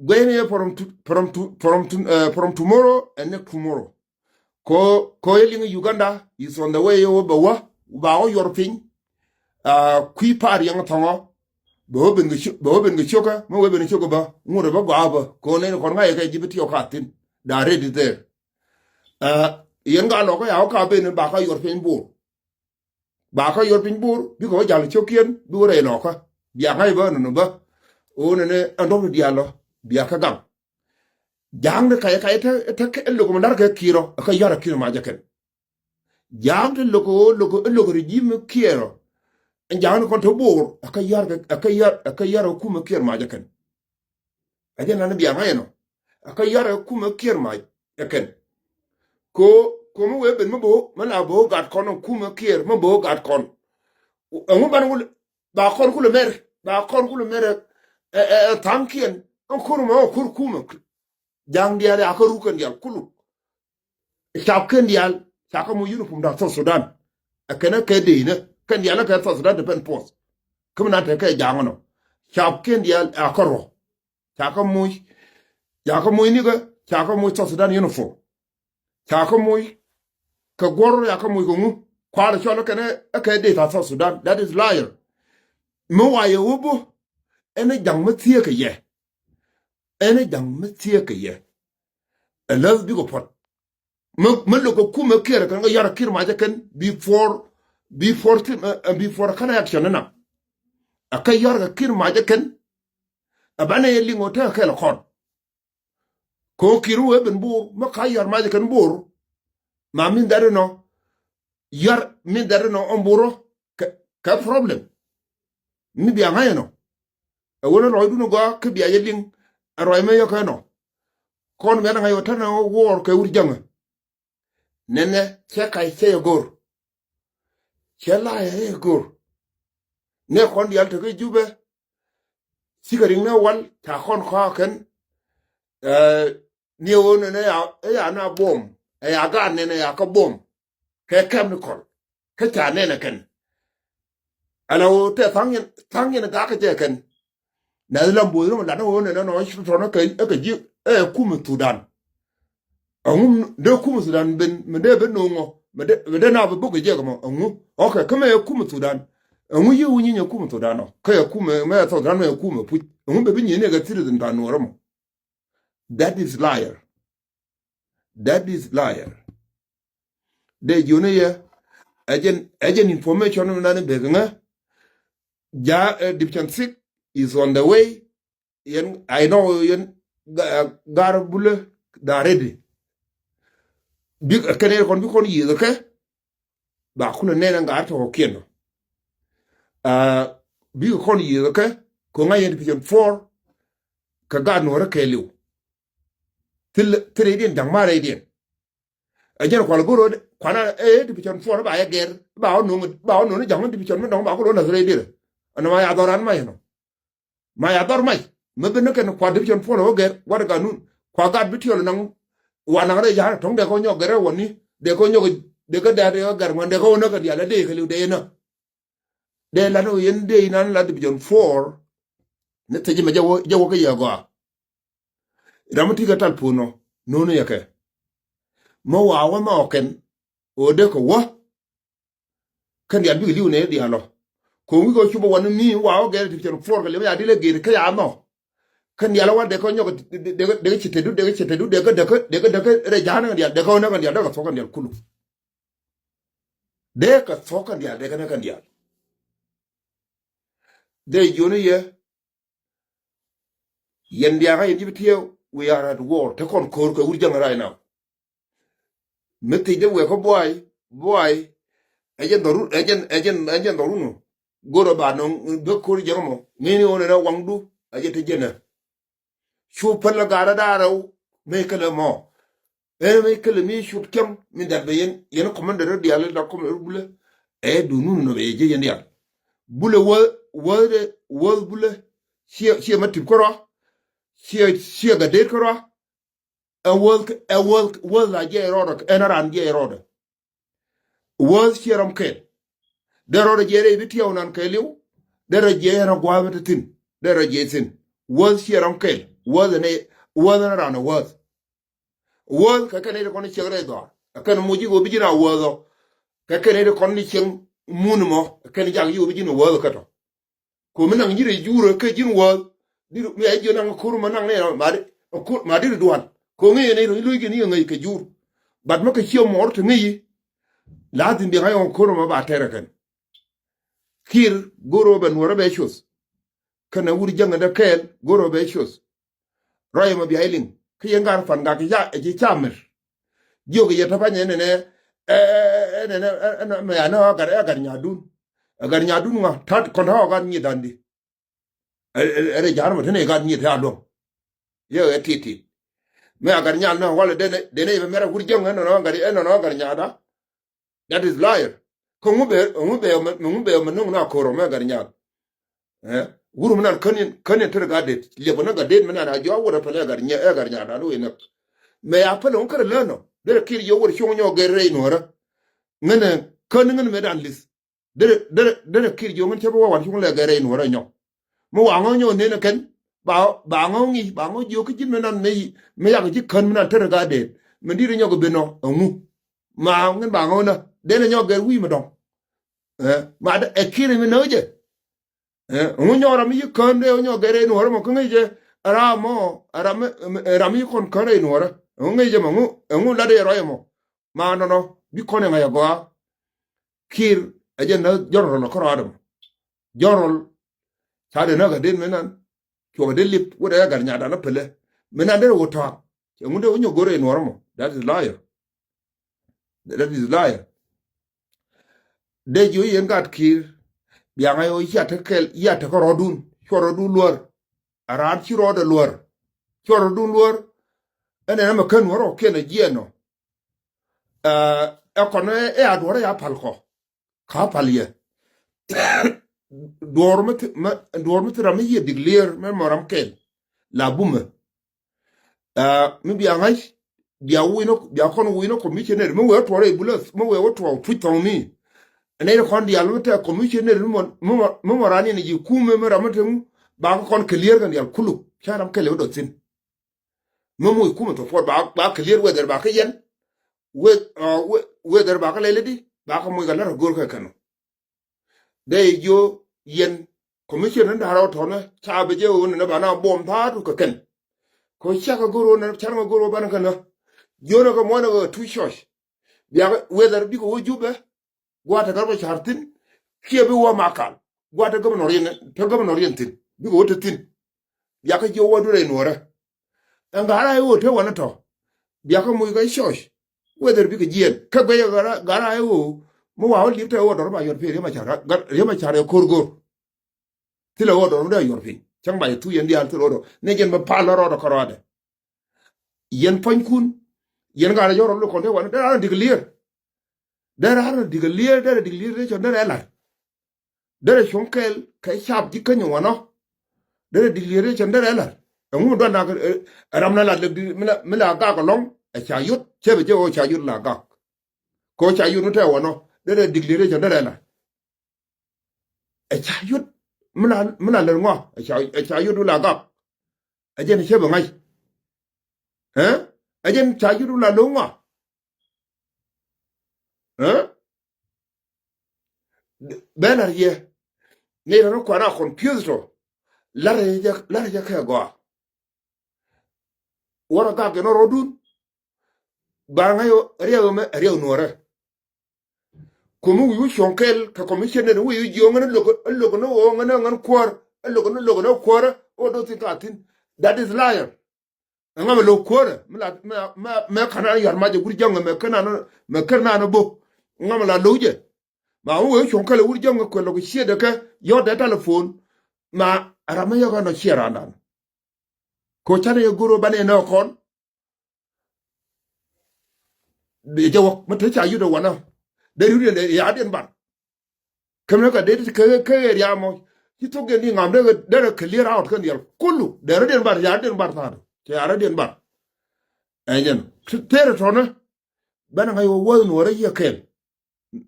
Guɛy ni yɛ from to, from to, from to, from tomorrow and next tomorrow. Ko, ko yɛ liŋ Uganda is on the way ɣöö bɛ wä ba ɣöö yuɔr piny. Kui̱ par yɛŋ thɔŋɔ. Bɛ wä ben kɛ ciokä, mɛ wee ben kɛ ciokä bä ŋut ɛ bä gɔaa bä kɛ ɣöö nɛn kɔn ŋa̱c ɛ kɛ ji̱ bi tiɔk ka thi̱n. Daa rɛt i̱ thɛɛr. Yɛn ka lɔkä ya wä ka ben ba kä yuɔr piny Bor. Ba kä yuɔr piny Bor bikɛ wä jal ciökiɛn bi wä rɛy lɔkä. Bia ŋa̱c bä nɔnɔ bä ɣöö nɛnɛ ɛn dɔ̱p ti diaal ɔ bia kä gaŋ. Ja̱a̱ŋ ti kac kac ɛ te ɛ lok mi la̱r kɛ Kiir ɔ ɛ kä yar ɛ Kiir mac ɛ kɛn. Ja̱a̱ŋ ti lok ɣöö lok ɛ lok rejim Kiir ɔ. Ɛn ja̱a̱ŋ ni kɔn te Bor ɛ kä yar kɛ ɛ kä yar ɛ kä yar ɛ kumɛ Kiir mac ɛ kɛn. Ɛ jɛn lan bia ŋa̱c ɛnɔ ɛ kä yar ɛ kumɛ Kiir mac ɛ kɛn. Ko ko mi wee ben mi bo̱o̱ mi la bo̱o̱ gat kɔn ɛ kumɛ Kiir mi bo̱o̱ gat kɔn. Ɛŋu ban wul ba kɔn kulɛ mɛr ba kɔn kulɛ mɛr ɛ ɛ tha̱a̱ŋkiɛn. Ɛn kur mɛ ɛ kur kumɛ. Ja̱a̱ŋ diaal ya kä ruk kɛn diaal kuluk. Cap kɛn diaal ca kä muc uniform da̱a̱n South Sudan. Ɛ kɛn ɛ kɛ dee inä kɛn diaal ɛ kɛ South Sudan Defense Force. Kä mi na te kɛ ja̱a̱ŋ ɛnɔ cap kɛn diaal a kä rɔ. Ca kä muc ca kä muc nikä ca kä muc South Sudan uniform. Ca kä muc kɛ guɔ̱r ya kä muc kɛ ŋu. Kua̱r cɔl ɛ kɛn ɛ kɛ dee da̱a̱n South Sudan. That is liar. Mi wa yɛ wä bo̱ ɛn ɛ ja̱ŋ mi thieekä yɛ. Ɛn ɛ ja̱ŋ mi thieekä yɛ. Ɛ läth bikɛ puɔ̱t. Mi mi lo̱k kɛ kumɛ Kiir kɛn kɛ yar ɛ Kiir mac ɛ kɛn before before thim ɛ before kɛn action ni nam. Ɛ kä yar kɛ Kiir mac ɛ kɛn. Ɛ banɛ yɛ liŋ ɔ tekɛ kɛl ɛ kɔn. Ko̱ Kiir wee ben Bor mi ka yar mac ɛ kɛn Bor. Ma min that inɔ yar min that inɔ ɔn Bor ɔ kɛ problem. Mi bia ŋa̱c ɛnɔ ɛ wen ɛ lɔcdun ɛ gɔaa kä bia jɛ liŋ. Ɛ ruac mɛ yɔ̱k ɛnɔ kɔn miat ɛ ŋa̱c ɛ tɛn ɛ wuɔɔr kɛ wur jäŋä. Nɛnɛ cɛ kac cɛ yɛ go̱r. Cɛ la yɛ yɛ go̱r. Nɛ kɔn diaal tekä Jubɛ. Cikɛ riŋ nɛ wal ca kɔn kɔakɛn. Ni ɣöö nɛnɛ ɛ ya na buɔm ɛ ya gaat nɛnɛ ya kä buɔm. Kɛ chemical kä ca nɛnɛ kɛn. Ala ɣöö tɛ tha̱a̱ŋ yɛn tha̱a̱ŋ yɛn gakä jɛ kɛn. Nath lam bo̱o̱th ri mɛ lat ni ɣöö nɛnɛ nɔ tɔnɔ kɛ kɛ ji̱ ɛ kumɛ Thudan. Ɛŋu dee kumɛ Thudan ben mɛ dee ben no̱o̱ŋɔ mɛ dee na bɛ bok kɛ jɛ kɛ mɔ ɛŋu. Ok kä mɛ ɛ kumɛ Thudan. Ɛŋu yi wä nyinyɛ kumɛ Thudan ɔ kä ɛ kumɛ mɛ ɛ Thudan mɛ ɛ kumɛ puc ɛŋu bɛ bi nyieni kɛ citizen pa nuɔrä mɔ. That is liar. That is liar. Dee jiöni yɛ agent agent information mi nani bek ŋä. Ja division six is on the way. Yɛn I know yɛn gar bulä da ready. Bik kɛn yɛn kɔn bi kɔn yieth kɛ ba kulɛ nɛn ɛ ŋa̱r tɔ̱ kiɛn ɔ. Bikɛ kɔn yiëëkä kɛ ko̱ ŋa̱c yɛn division four. Kɛ gaat nuɔ̱ɔ̱rä kɛɛliw. Thil thil rɛydiɛn ja̱ŋ ma̱a̱ rɛydiɛn. Ɛ jɛn kual go̱r kuana ɛ division four ba yɛ gɛr ba wä no̱o̱ŋ ba wä no̱o̱ŋ ja̱ŋ division mi dɔ̱ŋ ba kulɛ wä na̱th rɛydiɛn. Ɛnɔ ma ya dhɔran mac ɛnɔ. Ma ya dhɔr mac mi bi ni kɛn kua division four wä gɛr wat ganun kua gaat bi tiɔl naŋ. Wa naŋ rɛy ja̱a̱n tɔ̱ŋ dee kɛ wä nyɔk gɛr ɛ wä ni dee kɛ wä nyɔk dee kɛ dee kɛ gɛr ŋuan dee kɛ wä näk kɛ dial ɛ dee kɛ liw dee yɛ näk. Dee lat ɔ yɛn dee inan la division four. Ni thiec mɛ jɛ wä kä yɛ gɔaa. Ram mi ti kɛ tal puɔ̱n ɔ no̱o̱n yɛ kɛ. Mɛ wa wä mɛ ɔ kɛn ɔ dee kɛ wä. Kɛn dial bikɛ li̱w nɛ dial ɔ. Ko̱ wi̱c kɛ cupɛ wä ni mi wa wä gɛr division four kɛ li̱w ya dee lɛ gɛr kä ya nhɔ. Kɛn dial wä dee kɛ nyɔk dee kɛ ci tɛdu dee kɛ ci tɛdu dee kɛ dee kɛ dee kɛ dee kɛ rɛ ja̱a̱n kɛn dial dee kɛ wä nɛ kɛn dial dee kɛ thuɔ̱k kɛn dial kulu. Dee kɛ thuɔ̱k kɛn dial dee kɛ nɛ kɛn dial. Dee jiöni yɛ. Yɛn diakä yɛn ji̱ bi tiɛɛw we are at war te kɔn ko̱r kɛ wur jäŋ right now. Mi thiec dee wek kä buay buay. Ɛ jɛn dhɔrun ɛ jɛn ɛ jɛn ɛ jɛn dhɔrun. Go̱rɛ ba nɔŋ bek ko̱r jäŋ mɔ ŋeni ɣöö nɛnɛ waŋdu. Ɛ jɛ te jɛnɛ. Cu päl ɛ gaarä da̱a̱ rɛw mëë kälɛ mɔ. Ɛn mëë kälɛ mi cup cäŋ mi dat bɛ yɛn yɛn kɔmandɛr rɔ diaal la kɔmandɛr rɔ bulɛ. Ɛ duunun nɔ bɛ yɛ jiɛ yɛn diaal. Bulɛ wäth wäth dɛ wäth bulɛ. Ciɛ ciɛ ma tip kärɔa. Ciɛ ciɛ gat det kärɔa. Ɛ wäth ɛ wäth wäth la jiɛ rɔɔdɛ ɛn a raan jiɛ rɔɔdɛ. Wäth ciɛ rɔm kɛl. Dee rɔɔdɛ jiɛ rɛy bi tiɛw nan kɛɛliw. Dee rɔ jiɛ ɛn a gua̱a̱th mi te thi̱n dee rɔ jiɛ thi̱n. Wäth ciɛ rɔm kɛl wäth ɛn wäth ɛn a raan ɛ wäth. Wäth kɛ kɛn i̱ ti kɔn i̱ ciɛŋ rɛy dhɔaar ɛ kɛn muc i̱ ɣöö bi ji̱n a wäth ɔ. Kɛ kɛn i̱ ti kɔn i̱ ciɛŋ mun mɔ ɛ kɛn jak i̱ ɣöö bi ji̱n a wäth ɔ kä tɔ. Ko mi naŋ ji̱ rɛy jurä kɛ ji̱n wäth. Dir mi a ji̱ naŋ ko̱r ma naŋ ni ma di ko̱r ma dir dual. Ko ŋäc ni rɛy lo̱c kɛ ni ŋäc kɛ jur. But mi kɛ ciɛ mɔr ti ŋäc. Lazim bi ŋa̱c ɣɔn ko̱r ma ba tɛrɛ kɛn. Kiir go̱r ɣä bɛ nuɔrä bɛ cuth. Kɛnɛ wur jäŋä dee kɛɛl go̱r ɣä bɛ cuth. Rɔy ɛmɔ bia iliŋ kä yɛn gar pan gak ci ca mɛr. Jiök yɛ tɔ panyɛ ɛnɛnɛ ɛnɛnɛ ɛnɛ mɛ anɛ ɣä gat ɛ gat nyadun. Ɛ gat nyadun ŋa tat kɔn ɣä gat nyi dandi. Ɛ rɛ ja̱r mɛ tɛnɛ gat nyi tɛ aluɔm. Yɛ ɛ tit tit. Mɛ agat nyal nɛ walɛ denɛ denɛ yɛ mɛ mɛrɛ wur jäŋ ɛnɔnɔ gat ɛnɔnɔ gat nyada. That is liar. Kä ŋu bɛ ŋu bɛ ŋu bɛ mɛ nuŋ na koro mɛ gat nyal. Wur mi nan kän in kän in tër gat det liɛp wä na gat det mi nan a jɔak wä rɛ pɛlɛ gat nyɛ ɛ gat nyal dan wä inäk. Mɛ ya pɛlɛ ŋu kärɛ länɔ derɛ kir yɛ wä rɛ cuŋ nyɔ gɛr rɛy nuɔrä. Ŋänɛ kän ŋän mɛ dan lith. Derɛ derɛ derɛ kir yɛ ŋän cɛ bä wä wan cuŋ lɛ gɛr rɛy nuɔrä nyɔ. Mi waŋä nyɔ nen kɛn ba ba ŋä ŋi̱ ba ŋä jiök kä ji̱n mi nan mi mi yak ji̱ kän mi nan tër gat det mi di̱t nyɔk bi nɔ ɛŋu. Ma ŋän ba ŋä wä nä den nyɔk gɛr wi̱i̱ mi dɔŋ. Ma ɛ kir mi nä jɛ. Ŋu nyɔk ram mi ci kän dee ŋu nyɔk gɛr rɛy nuɔrä mɔ kä ŋäc jɛ. Ram mɔ ram mi ram mi ci kɔn kän rɛy nuɔrä ŋu ŋäc jɛ mɔ ŋu ŋu lat dee rɔy mɔ. Ma nɔnɔ bi kɔn in ŋa̱c agɔaa. Kir ɛ jɛ nä jɔnrɔl kä rɔadɛ mɔ. Jɔnrɔl ca dee näk ɛ den mi nan. Cuɔk ɛ dee lip wä dee ɛ gat nyadan ɛ pälɛ mi nan dee rɛ wä tɔak. Cɛ ŋun dee wä nyɔk go̱r rɛy nuɔrä mɔ. That is liar. That is liar. Dee jiö yɛn gat kir. Biaŋä yɛ wä yia te kɛl yia te kä rɔɔdun cuɔ rɔɔdun luär. A raan ci rɔɔdɛ luär cuɔ rɔɔdun luär. Ɛn ɛn ɛmɛ kän wä rɔ kiɛn a jiɛn nɔ. Ɛ kɔn ɛ a duɔrä ya pal kɔ. Ka pal yɛ. Duɔr mi thi duɔr mi thi ram mi yɛ dik lier mɛ mɔ ram kɛl. La bumɛ. Mi bia ŋa̱c bia wi̱n bia kɔn wi̱n commissioner mi wee tuɔrɛ ibuleth mi wee wä tuɔr tuc thɔŋ mi. Ɛn ɛn kɔn dial mi tɛ commissioner mi mɔ mi mɔ ran in ji kumɛ mi ram mi teŋ. Ba kɔn kɛ lier kɛn dial kuluk ca ram kɛl iwä dɔth thin. Mi muc kumɛ tɔ puɔt ba ba clear whether ba kä yɛn. Whether ba kä lɛl di ba kä muc kɛ lät a go̱r kɛ kɛn. Dee jiö yɛn commission ni da̱r ɔ tɔnä ca bi jɛ ɣöö ni ba na buɔm thaatu kɛ kɛn. Kɛ ɣöö cakɛ go̱r ɣöö ni can kɛ go̱r ɣöö banɛ kɛn ɣä jiö ni kɛ muɔnɛ ɣöö two choice. Biak whether bikɛ ɣöö jupɛ. Gua̱a̱th te garbä ca̱r thi̱n kiɛ bi wä makal. Gua̱a̱th te gämɛ nɔ riɛn te gämɛ nɔ riɛn thi̱n bikɛ wä te thi̱n. Yakä jiɛ wä durɛ nuɔrɛ. Ɛn ga̱r a iwä te wanɛ tɔ. Biakä muc kɛ church whether bikɛ jiɛn kä guɛcɛ ga̱r a iwä. Mi wa wä li̱p te wä dɔr ba yɔr pi̱ riɛm a ca̱r riɛm a ca̱r ɛ ko̱r go̱r. Thilɛ wä dɔr wä dee a yɔr pi̱ cäŋ ba yɛ thu yɛn diaal thilɛ wä dɔr ni jɛn bä pal lɔ rɔɔdɔ kärɔadɛ. Yɛn puɔ̱nykun yɛn ga̱r a yɔr rɔ lukɔn te wanɛ dee raan dik lier. Derɛ raan dik lier derɛ dik lier derɛ cɔn derɛ lar. Derɛ cuɔ̱ŋ kɛɛl kɛ cap ji̱ käny wanɔ. Derɛ dik lier derɛ cɔn derɛ lar. Ɛŋu mi duan nak ram na lat lɛ mi la gak ɛlɔ̱ŋ. Ɛ ca yot cɛ bɛ jɛ ɣöö ca yot la gak. Kɛ ɣöö ca yot mi tɛ wanɔ derɛ dik lier derɛ cɔn derɛ lar. Ɛ ca yot mi la lɛr ŋɔa ɛ ca yot mi la gak. Ɛ jɛn cɛ bɛ ŋa̱c. Ɛ jɛn ca yot mi la lo̱ŋ ŋɔa. Bɛ lar yɛ ni rɔ ni kuan a confuse tɔ. Lar jɛ lar jɛ kɛ gɔa. Wara gak gɛ nɔ rɔdun. Ba ŋa̱c riɛw mɛ riɛw nuɔrɛ. Komi wi̱i̱ wä cuɔ̱ŋ kɛl kɛ commissioner wi̱i̱ wä jiɔŋ ŋän lok lok ni wä ŋän ŋän kuäär lok ni lok ni kuäär. Wä do thin ka thin. That is liar. Ɛŋa mɛ lo̱k kuäärä mɛ la mɛ mɛ mɛ ka̱n an yɔ̱a̱r mac ɛ wur jäŋ mɛ kän an mɛ kär nan ɛ bo̱k. Ɛŋa mɛ la lo̱k jɛ. Ma wä wee cuɔ̱ŋ kälɛ wur jäŋ kuɛ lo̱k ciɛ däkä yɔ̱t dee telephone. Ma ram mɛ yɔ̱k an ɔ ciɛ randan. Ko canɛ yɛ go̱r wä banɛ nɛ kɔn. Jɛ wä mɛ te ca yut ɛ wanä. Dee yut yɛ ya diɛn ban. Kämɛ kɛ dee ti kä kä area mɔ ci thok jɛ ni ŋam dee dee clear out kɛn dial kulu dee rɔ diɛn bar ya diɛn bar thaat cɛ ya rɔ diɛn bar. Ɛ jɛn therɛ tɔnɛ. Bɛn ŋa̱c wä wäth nuɔrɛ yiɛ kɛl.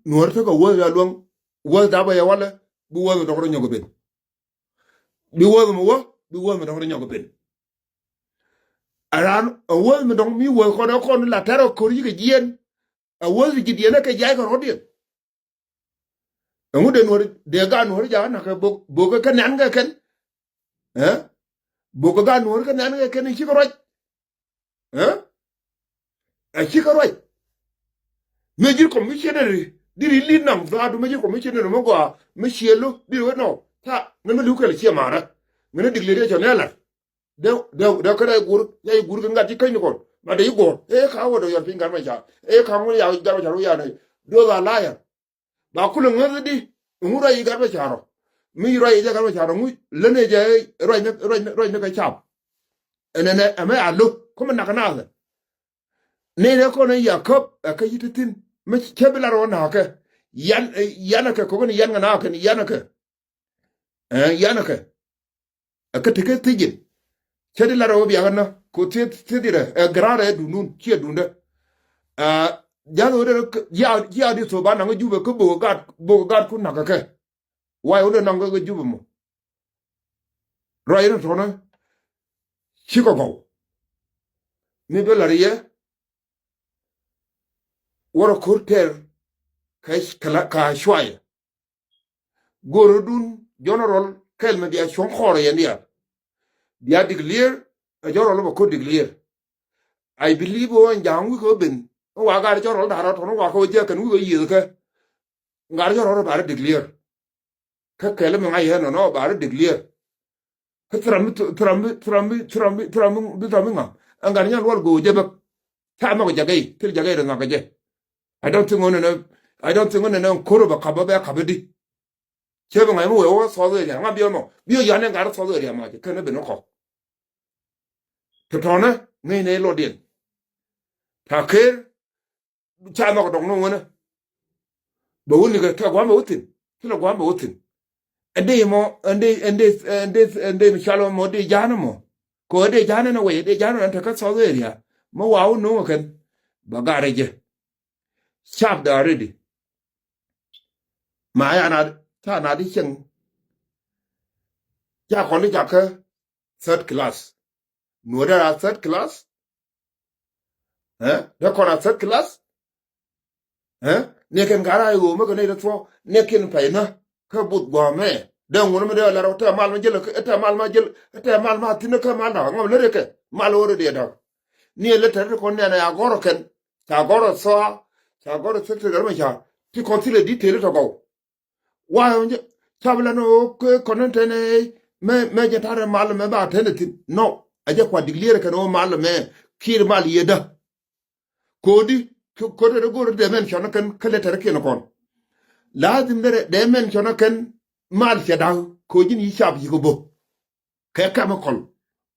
Nuɔrɛ tekɛ wäth ya luäŋ. Wäth dapɛ yɛ walɛ bi wäth mi dɔk rɔ nyɔk ben. Bi wäth mi wä bi wäth mi dɔk rɔ nyɔk ben. A raan a wäth mi dɔk mi wäth kɔn a kɔn la tɛrɛ ko̱r yikɛ jiɛn. A wäth ji̱ diɛn a kɛ jiac kɛ rɔ̱diɛn. Ɛŋu dee nuɔ̱ri, dee gaat nuɔ̱ri jakä nakä bok, bok kä nɛn kɛ kɛn? Ɛ? Bok kä gaat nuɔ̱ri kä nɛn kɛ kɛn i̱ cikɛ ruac. Ɛ? Ɛ cikɛ ruac. Major commissioner, diri li naŋ dhaadu major commissioner mi gɔaa, mi ciɛ lo, diri wä nɔ. Tha, ŋän mi li̱w kɛl ciɛ marä. Ŋän mi dik li riɛ cɔ nɛ lar. Dee, dee, dee kä dee gur, ya i̱ gur kɛ ŋa̱t ji̱ käny ni kɔn. Ma dee i̱ guɔ̱r, ee ka wä dee yɔr piny gat ma ca. Ee ka ŋun ya gat ma ca ru ya nɛ. Those are liar. Ba kulɛ ŋäth di, ŋu ruac i̱ gat ma ca rɔ. Mi ruac i̱ jɛ gat ma ca rɔ, ŋu lät ni jɛ ruac ni, ruac ni, ruac ni kɛ cap. Ɛnɛ nɛ, ɛmɛ a lo̱k, kä mi nak naath. Ni nɛ kɔn in ya käp, ɛ kä yi ti thi̱n. Mi cä bi lar wä na̱a̱kɛ. Yan, yan kɛ, kɔk ni yan kɛ na̱a̱kɛ, ni yan kɛ. Ɛ, yan kɛ. Ɛ kä tekɛ thiec in. Cä di lar ɛ wä biakä nä ko thiec, thiec irɛ ɛ gɛrarɛ ɛ duundun ciɛ duundä. Ɛ, jath wä derɛ ya, ya di thop ba naŋ Jubɛ kä bok ɛ gat, bok ɛ gat kun nakä kɛ. Way wä derɛ naŋ kä Jubɛ mɔ. Ruac in tɔnä cikɛ gɔw. Mi bä lar yɛ wä rɔ ko̱r tɛr ka, ka, ka cuayɛ. Go̱o̱rä dun general kɛl mi bia cuɔ̱ŋ kɔɔrɛ yɛn diaal. Bia declare, ɛ general bɛ ko̱r declare. I believe ɣän ja̱a̱ŋ wi̱i̱ kɛ ben. Ɣän wa gat general da̱rä tɔn wa kɛ wä jiäk kɛn wi̱i̱ kɛ yiëth kɛ. Gat general ba rɔ declare. Kä kɛl mi ŋa̱c yɛn nɔnɔ ba rɔ declare. Kä thram bi, thram bi, thram bi, thram bi, thram bi, bi thram bi ŋa̱m. Ɛn gat nyal wal go̱o̱ jɛ bäk. Ca nhɔk jɛ gɛy, thil jɛ gɛy rɛ nhɔk jɛ. I don't think ɣän nɛ, I don't think ɣän nɛ ko̱r bɛ kap bɛ kap di. Cɛ bi ŋa̱c mi wee wä South Area, ŋa bi ɣän nɔ. Bi ɣän yan ɛn gat South Area ma jɛ, kɛn ɛ ben kɔk. Tɔtɔnɛ, ŋäcnɛ ilɔtdiɛn. Ta ker, ca nhɔk dɔk ni ɣänä. Bɛ wä nikɛ, tɛ gua̱a̱m bɛ wä thi̱n. Thilɛ gua̱a̱m bɛ wä thi̱n. Ɛ dee mɔ, ɛ dee, ɛ dee, ɛ dee, ɛ dee mi cual mɔ, ɛ dee ja̱a̱n mɔ. Kɛ ɣöö ɛ dee ja̱a̱n ɛn ɛ wec, ɛ dee ja̱a̱n ɛn te kä South Area. Mi wa wä no̱o̱ŋ ɛ kɛn. Bɛ gat rɛ jɛ. Cap dee already. Ma ya na, ca na di cieŋ. Ca kɔn di jakä third class. Nuɔ̱ɔ̱r dee ra third class. Ɛ? Dee kɔn a third class. Ɛ? Ni kɛn ka ra i̱ ɣöö mi kɛ nɛy dee thuɔ̱k, ni kɛn pɛy nä. Kä buth gua̱a̱mɛ. Dee ŋun mi dee lar ɔ tɛ mal ma jäl, tɛ mal ma jäl, tɛ mal ma thi̱n kä mal da̱k. Ŋɔm lät kɛ mal ɣöö dee da̱k. Ni lät tɛr ti kɔn nɛn a gɔr kɛn. Ca gɔr thɔa, ca gɔr thil ti gɛr mɛ ca. Ti kɔn thilɛ di tëëli tɔ gɔw. Wa cap la ni ɣöö kɛ kɔn ni tɛn ɛ mɛ, mɛ jɛ tarɛ mal mɛ ba tɛn ɛ thi̱n. Nɔ, a jɛ kua declare kɛn ɣöö mal mɛ kiir mal yɛ dä. Kodi, kodi rɛ go̱o̱r dee mɛn cɔn kɛn kä lɛ tɛr kiɛn kɔn. Lazim dee mɛn cɔn kɛn mal cɛ da̱k, kodi ni cap yik bä. Kɛ chemical.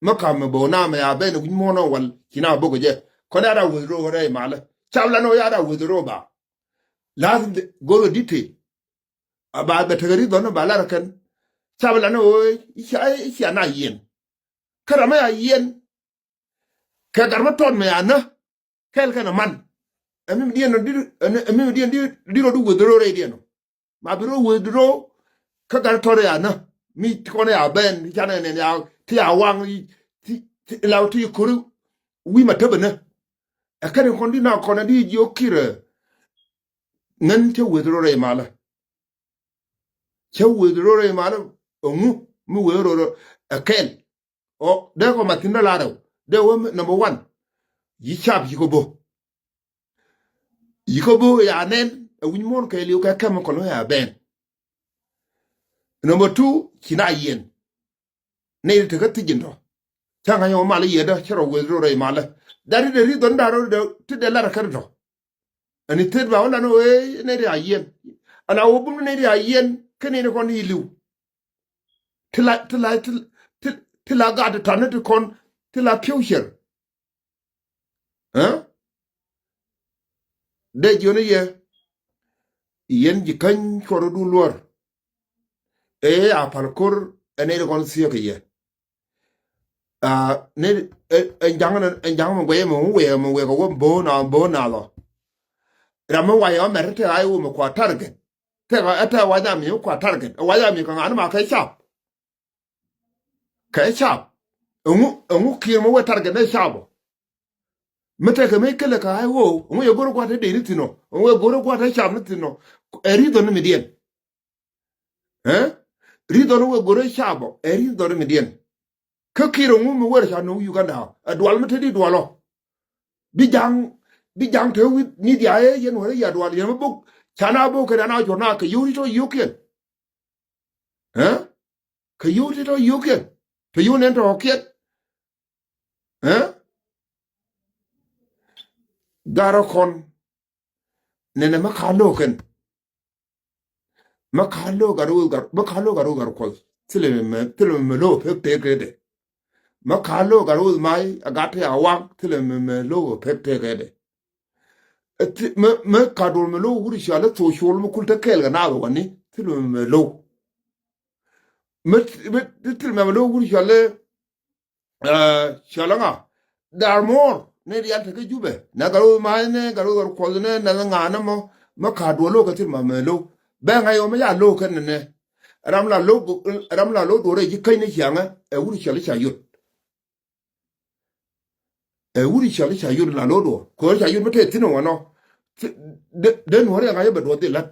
Mä kam mɛ bä na mɛ a ben wi̱c muɔ̱ɔ̱n ɔ wal ci na bok jɛ. Kɔn ya da withdraw rɛ malä. Cap la ni ɣöö ya da withdraw ba. Lazim de go̱o̱r detail. A ba bɛ tekɛ ri dhɔn ba lar kɛn. Cap la ni ɣöö i̱ cia, i̱ cia na yiɛn. Kä ram mɛ a yiɛn. Kɛ gat mä tɔt mɛ a nä. Kɛl kɛn a man. Ɛmi mi diɛn di, ɛmi mi diɛn di, di rɔ du withdraw rɛ diɛn ɔ. Ma bi rɔ withdraw kä gat tɔt ya nä. Mi ti kɔn ya bɛn, ti canɛ nɛn ya, ti ya waŋ, ti, ti, ti la ti ko̱ri wi̱i̱ ma tebɛ nä. Ɛ kɛn kɔn di na kɔn di jiök kirɛ. Ŋän cä withdraw rɛ malä. Cä withdraw rɛ malä, ɛŋu mi withdraw rɛ, ɛ kɛl. Ɔ, dee kɔ mathin dee la rɛw. Dee wä mi, number one. Yi cap yi kɔ bo. Yi kɔ bo ya nɛn, ɛ wi̱ny muɔ̱ɔ̱n kɛ liw kɛ chemical ya bɛn. Number two, ci na yiɛn. Nɛy ti tekä thi̱c in tɔ. Ca ŋa̱c ɔ mal yiɛn dä, cä rɔ withdraw rɛy malä. That is the reason that rɔ ti dee lar kɛ tɔ. Ɛn i̱ thil ba wä lan wee nɛy ti a yiɛn. Ɛn a wä bum nɛy ti a yiɛn, kä nɛy ti kɔn i̱ li̱w. Ti la, ti la, ti, ti, ti la gat ti ta̱n ti kɔn, ti la future. Ɛ? Dee jiɔni yɛ. Yɛn ji̱ käny cuɔrdu luɔr. Ëë a pal ko̱r ɛ nɛy ti kɔn thiek kɛ yɛ. Aa, ni, ɛ, ɛ ja̱ŋ ni, ɛ ja̱ŋ mi guɛy mi wee, mi wee kɛ wä bo̱o̱ na, bo̱o̱ na lɔ. Ram mi wayɛ ɔ mɛr tɛ ay wä mi kua target. Tɛ kɛ, ɛ tɛ wayɛ mi kua target. Ɛ wayɛ mi kɛ ŋa̱n ma kɛ cap. Kɛ cap. Ɛŋu, ɛŋu kiɛr mi wee target ni cap ɔ. Mi tɛ kɛ mi kɛlɛ kɛ ay wä, ɛŋu yɛ go̱r gua̱t tɛ dee ni thi̱n ɔ. Ɛŋu yɛ go̱r gua̱t tɛ cap ni thi̱n ɔ. Ɛ reason ni mi diɛn. Ɛ? Ri̱th dhɔr wek go̱rɛ cabɔ ɛ ri̱th dhɔr mi diɛn. Kä Kiir ɛŋu mi wër ca no̱o̱ŋ Uganda ɛ dual mi te di dual ɔ. Bi ja̱ŋ, bi ja̱ŋ te wi̱i̱ ni diaal ɛ yɛn wër ɛ ya dual yɛn mi bok ca na bok kɛ na na jɔr na kɛ yio̱w ti tɔ yio̱w kiɛn. Ɛ? Kɛ yio̱w ti tɔ yio̱w kiɛn. Kɛ yio̱w nɛn tɔ kiɛn. Ɛ? Garɛ kɔn. Nɛnɛ mä ka lo̱o̱k kɛn. Mä ka lo̱o̱k gat ro̱o̱ gat, mä ka lo̱o̱k gat ro̱o̱ gat kuɔth. Thilɛ mɛ, thilɛ mɛ lo̱o̱k pek tek kɛ dɛ. Mä ka lo̱o̱k gat ro̱o̱ may a gat te a wak, thilɛ mɛ, mɛ lo̱o̱k pek tek kɛ dɛ. Ɛ thi-, mä, mä ka duɔl mɛ lo̱o̱k wut i̱ cɔal i̱ thok col mä kul te kɛɛl kɛ naath wani, thilɛ mɛ, mɛ lo̱o̱k. Mä, mä thilɛ mɛ, mɛ lo̱o̱k wut i̱ cɔal i̱ Ɛ, cɔl ŋa? Dar muɔr ni rial te kä Jubɛ. Nɛ gat ro̱o̱ ma̱a̱cnɛ, gat ro̱o̱ gat kuɔthnɛ, nɛ ŋa̱a̱nɛ mɔ. Mä ka duɔl lo̱o̱k kä thil ma mɛ lo̱o̱k. Bɛ ŋa̱c ɣöö mä ya lo̱o̱k kɛn nɛnɛ. Ram la lo̱o̱k, ram la lo̱o̱k duɔl rɛy ji̱ käcnɛ ciaŋä. Ɛ wut cɔl i̱ ca yot. Ɛ wut cɔl i̱ ca yot la lo̱o̱k duɔl. Köör ca yot mä te thi̱n ɛ wanɔ. Thi-, de, de nuɔ̱ɔ̱r ɛ ŋa̱c ɛ bɛ duɔth dhil la̱t.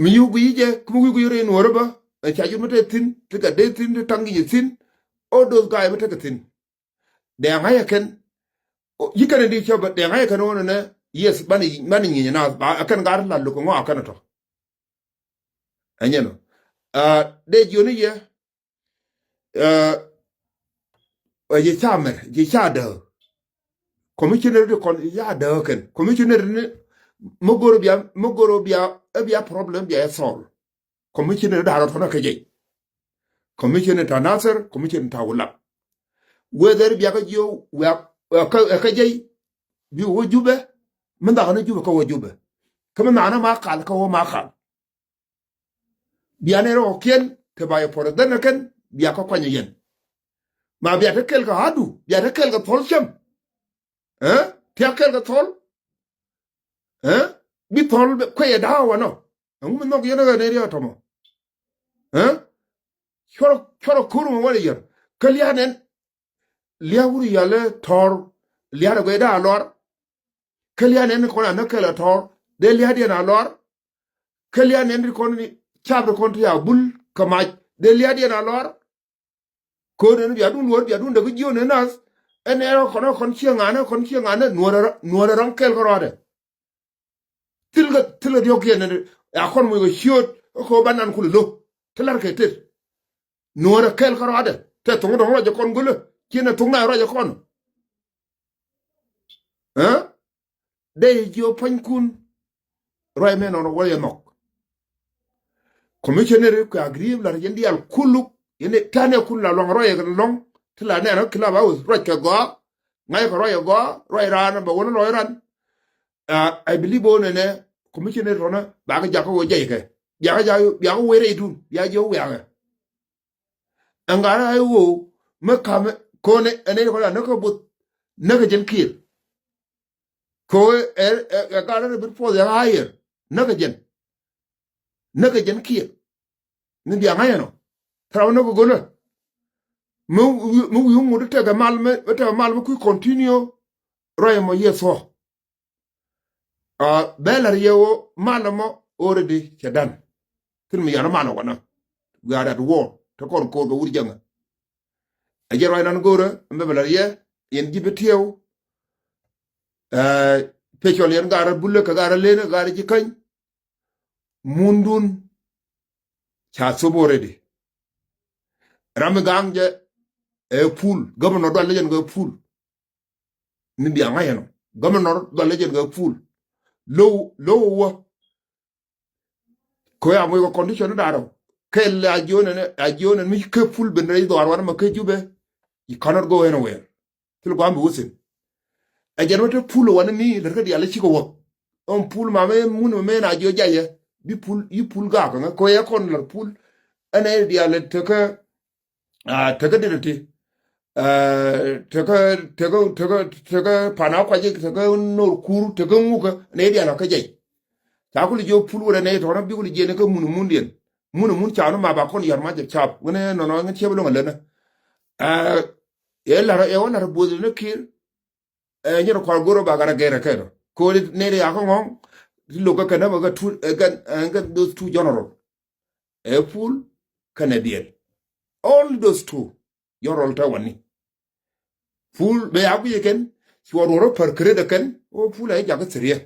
Mi wi̱i̱ guiy jɛ, kä mi wi̱i̱ guiy rɛy nuɔ̱ɔ̱rä bä, ɛ ca jut mi te thi̱n, ti gat dee thi̱n, ti taŋ gi̱c thi̱n, all those guy mi tekɛ thi̱n. Dee ŋa̱c ɛ kɛn, o, yi kɛn ɛ di cä bä, dee ŋa̱c ɛ kɛn ɣöö nɛ, yes, banɛ, banɛ nyieny ɛ naath, ba, ɛ kɛn gar la lo̱k ɛ ŋɔak ɛ kɛn ɛ tɔ. Ɛ nyɛn ɔ. Aa, dee jiɔni yɛ, Ɛ, ɛ, ji̱ ca mɛr, ji̱ ca dääk. Commissioner di kɔn ji̱ ca dääk kɛn. Commissioner ni mi go̱r bia, mi go̱r bia, ɛ bia problem bia ɛ solve. Commissioner da̱rä tɔnä kä jɛy. Commissioner ta Nasir, commissioner ta Wulak. Whether bia kä jiö wia, ɛ kä, ɛ kä jɛy, bi wä Jubɛ, mi nhakni Jubɛ kä wä Jubɛ. Kä mi nhakni Makal kä wä Makal. Bia nɛ rɔ kiɛn te ba yɛ puɔr dhän kɛn bia kä kuany yɛn. Ma bia te kɛl kɛ adu, bia te kɛl kɛ thɔl cäm. Ɛ? Tia kɛl kɛ thɔl. Ɛ? Bi thɔl kuɛ yɛ da̱a̱ wanɔ. Ɛŋu mi nhɔk yɛn ɛ ɣän ɛ riɛ tɔmɔ. Ɛ? Cuɔrɔ, cuɔrɔ kur mɔ wä yɛr. Kä lia̱a̱ nɛn. Lia̱a̱ wur yalɛ tɔr. Lia̱a̱ rɛ guɛ da̱a̱ lɔr. Kä lia̱a̱ nɛn kɔn a näk kɛl a tɔr. Dee lia̱a̱ diɛn a lɔr. Kä lia̱a̱ nɛn ti kɔn ni cap ti kɔn ti a bul kä mac. Dee lia̱a̱ diɛn a lɔr. Ko̱o̱r nɛn bia dun luɔ̱ɔ̱r bia dun däk jiön ni nath. Ɛn ɛn rɔ kɔn ɛ kɔn cieŋ ŋa̱nä kɔn cieŋ ŋa̱nä nuɔ̱ɔ̱r ɛ rɔ, nuɔ̱ɔ̱r ɛ rɔ̱ŋ kɛl kärɔadɛ. Thil kɛ, thil kɛ diɔ̱k kiɛn ni a kɔn muc kɛ ciööt. Kä ko̱o̱r ban nan kul lo̱k. Ti lar kɛ tet. Nuɔ̱ɔ̱rɛ kɛl kä ruacdɛ tɛ thoŋ dɔ̱ŋ ruacɛ kɔn gölä. Ciɛ nɛ thoŋ na ruacɛ kɔn. Ɛ? Dee jiö pua̱nykun. Ruac mɛ nɔnɔ wä yɛ nhɔk. Commissioner kɛ agreement la yɛn diaal kuluk yɛn tanɛ kun la luaŋ ruacɛ kɛ lɔŋ. Ti la nɛn kä club house ruac kɛ gɔaa. Ŋa̱c kɛ ruacɛ gɔaa ruac raan bɛ wä ni lɔc ran. Ah, I believe ɣöö nɛnɛ commissioner tɔnä bakɛ jakä ɣöö jɛy kɛ. Biakä jakä, biakä wee rɛydun, biakä jiɛ wee wiakɛ. Ɛn gat rɛy ɣöö mi ka̱mɛ ko̱n ɛn ɛ kɔn a näk kä buth näk kä jɛn Kiir. Kɛ ɣöö ɛ, ɛ, ɛ gat rɛy bit puɔth ɛ ɣa̱a̱ yɛr näk kä jɛn. Näk kä jɛn Kiir. Ni bia ŋa̱c ɛnɔ. Thɛrɛ wä näk kä gölä. Mi, mi wi̱i̱ ŋut tekɛ mal mi, tekɛ mal mi kui̱ continue. Ruac ɛmɔ yiëë thuɔ̱k. Ah, bɛ la̱r yɛ ɣöö mal ɛmɔ already cɛ done. Thil mi yɔn mal ɛ wanɔ. We are at war. Te kɔn ko̱r kɛ wur jäŋä. Ɛ jɛ ruac nan go̱o̱rä ɛn bɛ bɛ la̱r yɛ yɛn ji̱ bi tiɛw. Eh, pecɔl yɛn gaarä bulä kɛ gaarä lenä gaarä ji̱ käny. Mundun ca thop already. Ram mi ga̱a̱ŋ jɛ ɛ pul. Gämɛ nɔ dual lɛ jɛn kɛ pul. Mi bia ŋa̱c ɛnɔ. Gämɛ nɔ dual lɛ jɛn kɛ pul. Low, low wä. Kɛ ɣöö a moc kɛ condition ni da̱rä. Kɛl a jiön ɛn, a jiön ɛn mi kä pul ben rɛy dhɔaar wanɛ ma kä Jubɛ. You cannot go anywhere. Thil gua̱a̱m bi wä thi̱n. Ɛ jɛn wä te pul wanɛ mi lät kä diaal ɛ cikɛ wäk. Ɛn pul ma mɛ mun mɛ mɛ na jiö jayɛ. Bi pul, yi pul gaak ŋä kɛ ɣöö yɛ kɔn lät pul. Ɛn ɛ diaal ɛ tekä Ah, tekä dit ti. Ah, tekä, tekä, tekä, tekä pana kuaci, tekä nor kur, tekä ŋukä, nɛ dian kä jɛy. Ca kuli jiɔ pul wurɛ nɛ tɔnä bi kuli jiɛ ni kä mun mun diɛn. Mun mun ca ni ma ba kɔn yar ma jɛ cap. Wunɛ nɔnɔ ŋɛ ciɛ bi loŋ a länä. Ah, ɛ lar, ɛ wä lar buɔth ni Kiir. Ɛ, nyɛn kual go̱r ɔ ba gat a gɛr ɛ kɛn ɔ. Ko̱ri nɛy ri yakä ŋɔ̱ŋ. ti lo̱k kä kɛn ɛ kä two, ɛ kɛn, ɛ kɛn those two general. Ɛ Pul kɛnɛ Biɛl. All those two general tɛ wani. Pul bɛ ya guic ɛ kɛn, ci wä ruɔr wä pär kred ɛ kɛn, o Pul ɛ jakä thiriɛ.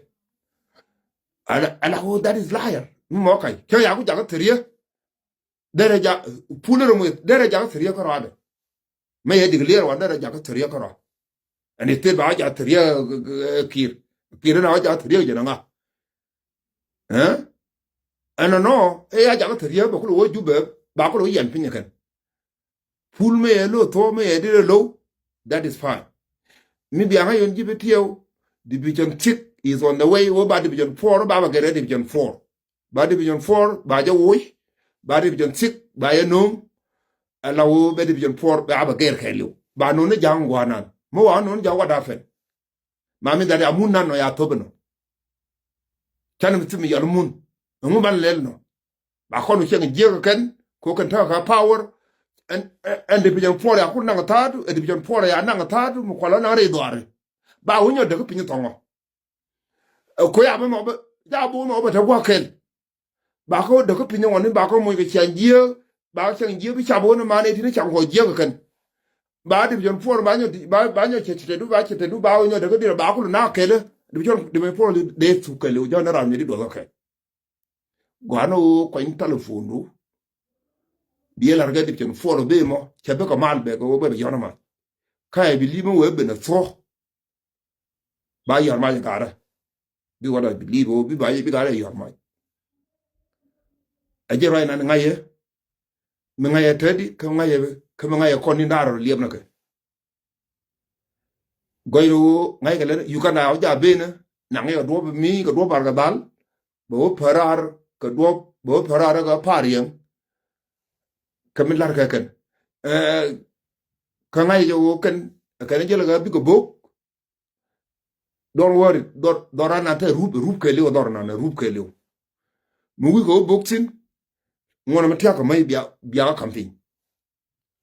Ala, ala, o, that is liar. Mi mɔ kac, cɛ ya ku jakä thiriɛ. Derɛ ja, Pul rɛ mueth, derɛ jakä thiriɛ kä rɔadɛ. Mɛ yɛ declare wan derɛ jakä thiriɛ kä rɔa. Ɛn i̱ thil ba wä jakä thiriɛ, eh, Kiir. Kiir na wä jakä thiriɛ jɛ na ŋa. Eh? Ɛn nɔ, ɛ ya jakä thiriɛ bɛ kulɛ wä Jubɛ, ba kulɛ wä yɛn piny ɛ kɛn. Pul mɛ yɛ lo̱ thok mɛ yɛ dirɛ lo̱w, that is fine. Mi biaŋä yɔn ji̱ bi tiɛw, division six is on the way, wä ba division four, ba ba gɛrɛ division four. Ba division four ba jɛ woc, ba division six ba jɛ no̱o̱ŋ. Ala wä bɛ division four ba ba gɛr kɛɛliw. Ba no̱o̱ŋ ni ja̱a̱ŋ gua̱a̱nan. Mi wa no̱o̱ŋ ja̱a̱ŋ wa da̱a̱ fɛn. Ma mi that a mun nan nɔ ya thop inɔ. Canɛ mi thim yal mun. Ɛŋu ban lɛl nɔ. Ba kɔn wä cieŋ jiäk kɛn, ko kɛn täk kä power. Ɛn, ɛn, ɛn division four ya kun naŋ tha̱a̱du, ɛn division four ya naŋ tha̱a̱du, mi kualä naŋ rɛy dhuaari. Ba wä nyɔ däk piny thɔŋɔ. Ɛ ko ya bä mɔ bä, ya bä mɔ bä te gua̱ kɛl. Ba kä däk kä piny ŋuɔ̱ni ba kä moc kɛ ciaŋ jiääk, ba kä ciaŋ jiääk bi cap ɣän man ɛ tin ciaŋ kɔ jiääk kɛn. Ba division four ba nyɔ, ba, ba nyɔ cɛ cɛ du, ba cɛ cɛ du, ba wä nyɔ däk kä dirɛ ba kulu na kɛl. Division, division four dee thuk kɛl, wä jɔn ram nyɛ di duɔth kɛ kɛl. Gɔaa ni wä kuany telephone du. Biɛ lar kɛ division four bee mɔ, cɛ bä kɛ mal bɛ kɛ wä bɛ bɛ yɔn ma. Ka ɛ bi limä wee ben a thuɔ. Ba yɔr mac garɛ. Bi what I believe o bi ba bi garɛ yɔr mac. Ɛ jɛ ruac nan ŋa̱cɛ. Mi ŋa̱cɛ tɛdi kä ŋa̱cɛ, kä mi ŋa̱cɛ kɔn ni da̱r rɔ liɛp na kɛ. Gɔy ro ŋa̱cɛ kɛ lɛ Uganda a wä ja benä. Naŋ kɛ duɔp mi kɛ duɔp bar kɛ dhal. Bɛ wä pärar kɛ duɔp, bɛ wä pärar kɛ par yɛŋ. Kä mi lar kɛ kɛn. Ɛ, kä ŋa̱cɛ jɛ wä kɛn, kɛn jɛ lɛ kɛ bikɛ bok. Don't worry, dhɔr, dhɔr anan te rup, rup kɛɛliw, dhɔr anan rup kɛɛliw. Mi wi̱i̱ kɛ wä bok thi̱n, ŋuɔ̱n mi tiak kɛ mɛ bia, bia kä kam piny.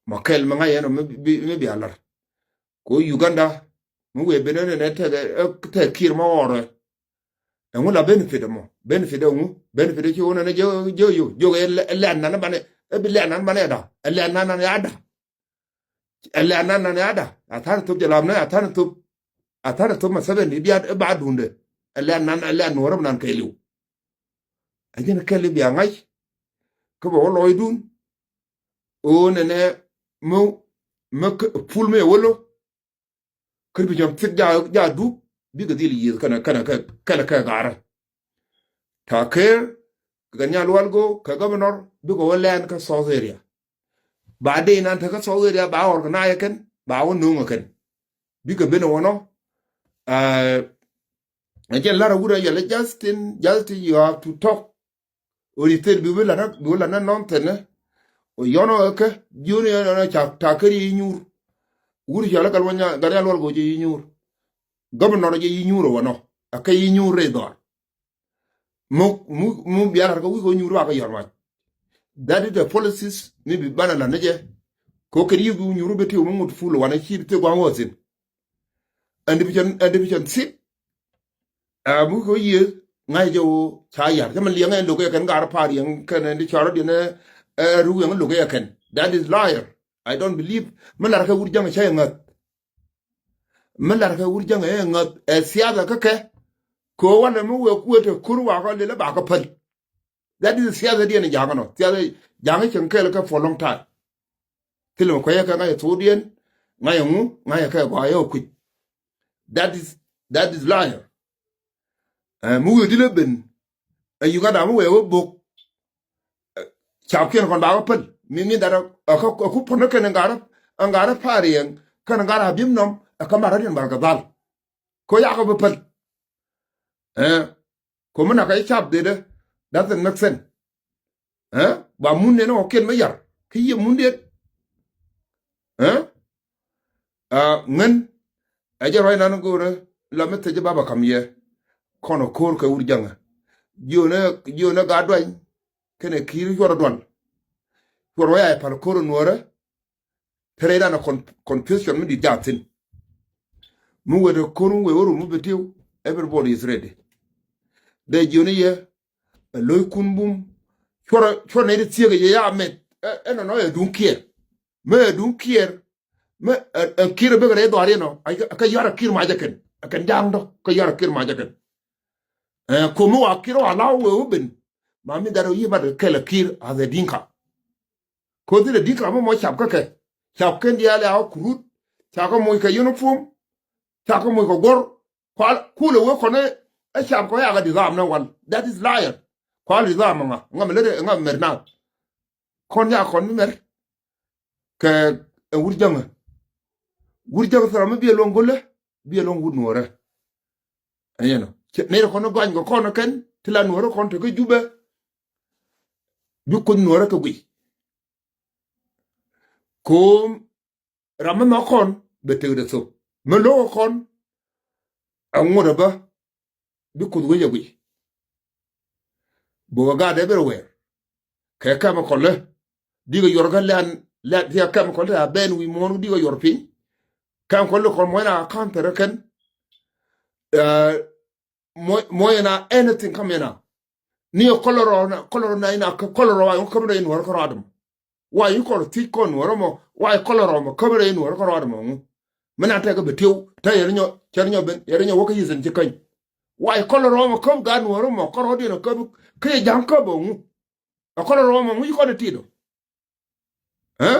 Ma kɛl mi ŋa̱c ɛn ɔ mi, mi, mi bia lar. Ko Uganda, mi wëë ben ɛn ɛ tɛk, ɛ, tɛk Kiir ma ɣɔrɛ. Ɛŋu la benefit ɛmɔ? Benefit ɛŋu? Benefit ɛ ci wun ɛn ɛ jɛ, jɛ yo, jɛ ɛ lɛ, lɛ nan banɛ, ɛ bi lɛ nan banɛ da. Ɛ lɛ nan nan ya da. Ɛ lɛ nan nan ya da. A than thop jɛ lam nɛ, a than thop, a than thop ma seven di bia, ɛ ba dundɛ. Ɛ lɛ nan, ɛ lɛ nuɔrɛ nan kɛɛliw. Ɛ jɛn kɛɛliw bia ŋa̱c. Kä bɛ wä lɔcdun. Ɣöö nɛnɛ mi, mi Pul mi ɛ wä lo̱. Kä bi jɔn thik ja, ja dup bikɛ dhil yiëth kɛnɛ, kɛnɛ kɛ, kɛnɛ kɛ garä. Ta̱a̱ Kiir kɛ Nya Lual Go kɛ governor bikɛ wä lɛn kä South area. Ba dee nan te kä South area ba organize kɛn, ba wä no̱o̱ŋ kɛn. Bikɛ ben wä nɔ. Ɛ, ɛ jɛn lar a wut a yɛl ɛ Justin, Justin, you have to talk. Ɣöö ni thil bi wä la̱t, bi wä la̱t nä nɔn thilnä. Ɣöö yɔnɔ ɛ kä jiöni yɔnɔ ca Ta̱a̱ Kiir yi nyuur. Wut cɔal ɛ Gat Lual Go jɛ yi nyuur. Governor jɛ yi nyuur ɛ wä nɔ. Ɛ kä yi nyuur rɛy dhɔr. Muk, muk, muk bia lar kä wi̱i̱ kɛ wä nyuur ba kä yɔr mac. That is the policies mi bi banɛ la̱t ni jɛ. Kɛ wä kɛn yi bi wä nyuur bi ti wä mi ŋut Pul wanɛ ci bi thil gua̱a̱ŋ wä thi̱n. And division, and division six. Ɛ mi kɛ wä yiëë ŋa̱c jɛ wä ca yar. Cä mi liɛŋ ɛn lo̱k ɛ kɛn gar par yɛŋ kɛn ɛn di cɔr diɛn ɛ ruk yɛŋ lo̱k ɛ kɛn. That is liar. I don't believe. Mi lar kɛ wut jaŋ cä yɛ ŋäth. Mi lar kɛ wut jaŋ ɛ ŋäth ɛ siasa kä kɛ. Kɛ wä walɛ mi wee kuëë te kur wakɔ lilɛ bakɔ päl. That is siasa diɛn ja̱a̱ŋ nɔ. Siasa ja̱a̱ŋ cieŋ kɛɛl kɛ for long time. Thilɛ mɛ kuecä kɛ ŋa̱cä thokdiɛn, ŋa̱cä ŋu, ŋa̱cä kɛ gɔaa yɛ kui̱c. That is, that is liar. Ɛ, mi wi̱i̱ dilɛ ben. Ɛ Uganda mi wee wä bok. Ɛ, capkiɛn kɔn ba wä päl. Mi, mi that ɛ, ɛ, kä, ɛ, ku pɔn kɛn ɛ ŋa̱rä, ɛ ŋa̱rä pariɛŋ, kɛn ɛ ŋa̱rä a bi̱m nɔm, ɛ kä marä diɛn bal kɛ dhal. Ko yakɔ bi päl. Ɛ, Ko mi nakä i̱ cap dhidä, doesn't make sense. Ɛ? Ba mun nɛn ɔ kiɛn mi yar ki yiëë mun diet. Ɛ? A ŋän ɛ jɛ ruac nan go̱o̱rä la mi thecä baba kam yɛ. Kɔn ɔ ko̱r kɛ wur jaŋä. Jiönä, jiönä gaat duany kɛnɛ ki̱i̱r cuɔr dual. Cuɔr wä ya pal ko̱r nuɔrä. Te rɛy dan a con-, confusion mi di̱t jathin. Mi wet a ko̱r mi wee wä rum mi bi tiw, everybody is ready. Dee jiöni yɛ ɛ lo̱ckun bum. Cuɔrɛ, cuɔrɛ nɛy ti thiek ɛ yɛ ya mɛth. Ɛ, ɛnɔnɔ ɛ duŋ kiɛɛr. Mɛ ɛ duŋ kiɛɛr. Mɛ ɛ, ɛ kiɛɛr ɛ bek rɛy dhuaar inɔ. Ɛ kɛ yɔ̱a̱r ɛ kiɛɛr mac ɛ kɛn. Ɛ kɛn ja̱a̱ŋdɔ kɛ yɔ̱a̱r ɛ kiɛɛr mac ɛ kɛn. Ɛ, ko̱mi wa kiɛɛr wa la̱w wee wä ben. Ma mi dhat ɛ yiëë mat kɛl ɛ kiɛɛr as a Dinka. Kothi dee di̱t ram mɔ cap kä kɛ. Cap kɛn diaal ya kurut. Ca kɛ moc kɛ uniform. Ca kɛ moc kɛ guɔ̱r. Kual kulɛ wee kɔn ɛ cap kɔ yakɛ didham na wal. That is liar. Kual didham ŋa ŋa mi lät ŋa mi mɛr na. Kɔn ya kɔn mi mɛr. Kɛ ɛ wur jäŋä. Wur jäŋä thil ram mi biɛ luɔ̱ŋ go̱lä. Biɛ luɔ̱ŋ wur nuɔrä. Ɛn yɛn ɔ nɛy rɛ kɔn ɛ gɔany kɛ kɔn ɛ kɛn ti la nuɔrä kɔn te kä Jubɛ. Bi kuoth nuɔrä kɛ guiy. Ko̱o̱m ram mi nhɔk kɔn bɛ tekdɛ thop mi lo̱k kɔn. Aŋot ɛ bä bi kuoth wec ɛ guiy. Bokɛ gaat everywhere. Kɛ chemical lä dikɛ yuɔr kä lɛn lɛn thiɛ chemical lä a ben wi̱i̱ muɔ̱ɔ̱n dikɛ yuɔr piny. Chemical lä kɔn muɔ̱ɔ̱n a cancer kɛn. Muɔ̱ɔ̱n a anything kä mɛn a ni ɛ kɔlɔrɔ na kɔlɔrɔ na in a kä kɔlɔrɔ a yɔ̱ŋ käm rɛy nuɔ̱ɔ̱r kä rɔadɛ mɔ. Wa yi kɔn thiec kɔn nuɔ̱ɔ̱r mɔ wa yi kɔlɔrɔ mɔ käm rɛy nuɔ̱ɔ̱r kä rɔadɛ mɔ ŋu. Mi na tɛk kä bɛ tiw te yɛr nyɔ cɛr nyɔ ben yɛr nyɔ wä kä yithin ci käny. Wa yi kɔlɔrɔ mɔ käm gaat nuɔ̱ɔ̱r mɔ kä rɔɔdiɛn ɔ käm kä yɛ ja̱ŋ käm ɔ ŋu. Ɛ kɔlɔrɔ mɔ ŋu yi kɔn ɛ ti̱i̱t ɔ. Ɛ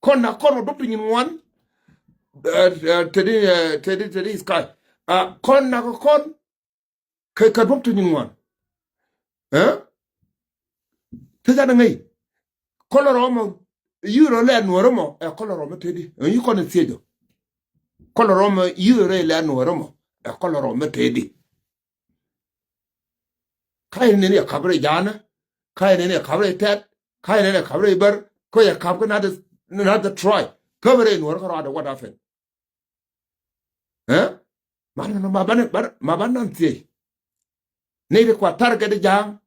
kɔn na kɔn ɔ duɔ̱p ti nyin ŋuan. Tedi tedi tedi sky. Kɔn na kɔn kɛ kɛ duɔ̱p ti nyin ŋuan. Ɛ te jat ŋäc. Kɔlɔrɔ mɔ yurɔ lɛ nuɔrɔ mɔ ɛ kɔlɔrɔ mɔ tedi ɛ yi kɔn thiecɔ. Kɔlɔrɔ mɔ yurɔ lɛ nuɔrɔ mɔ ɛ kɔlɔrɔ mɔ tedi. Ka̱ yɛ nɛn yɛ kap rɛy ja̱a̱nä. Ka̱ yɛ nɛn yɛ kap rɛy tɛt. Ka̱ yɛ nɛn yɛ kap rɛy bär. Kä yɛ kap kä nath nath try. Käp rɛy nuɔrä kä rɔadɛ what happened. Ɛ ma nɔnɔ ma banɛ ma banɛ nan thiey. Nɛy ti kua target ja̱a̱ŋ.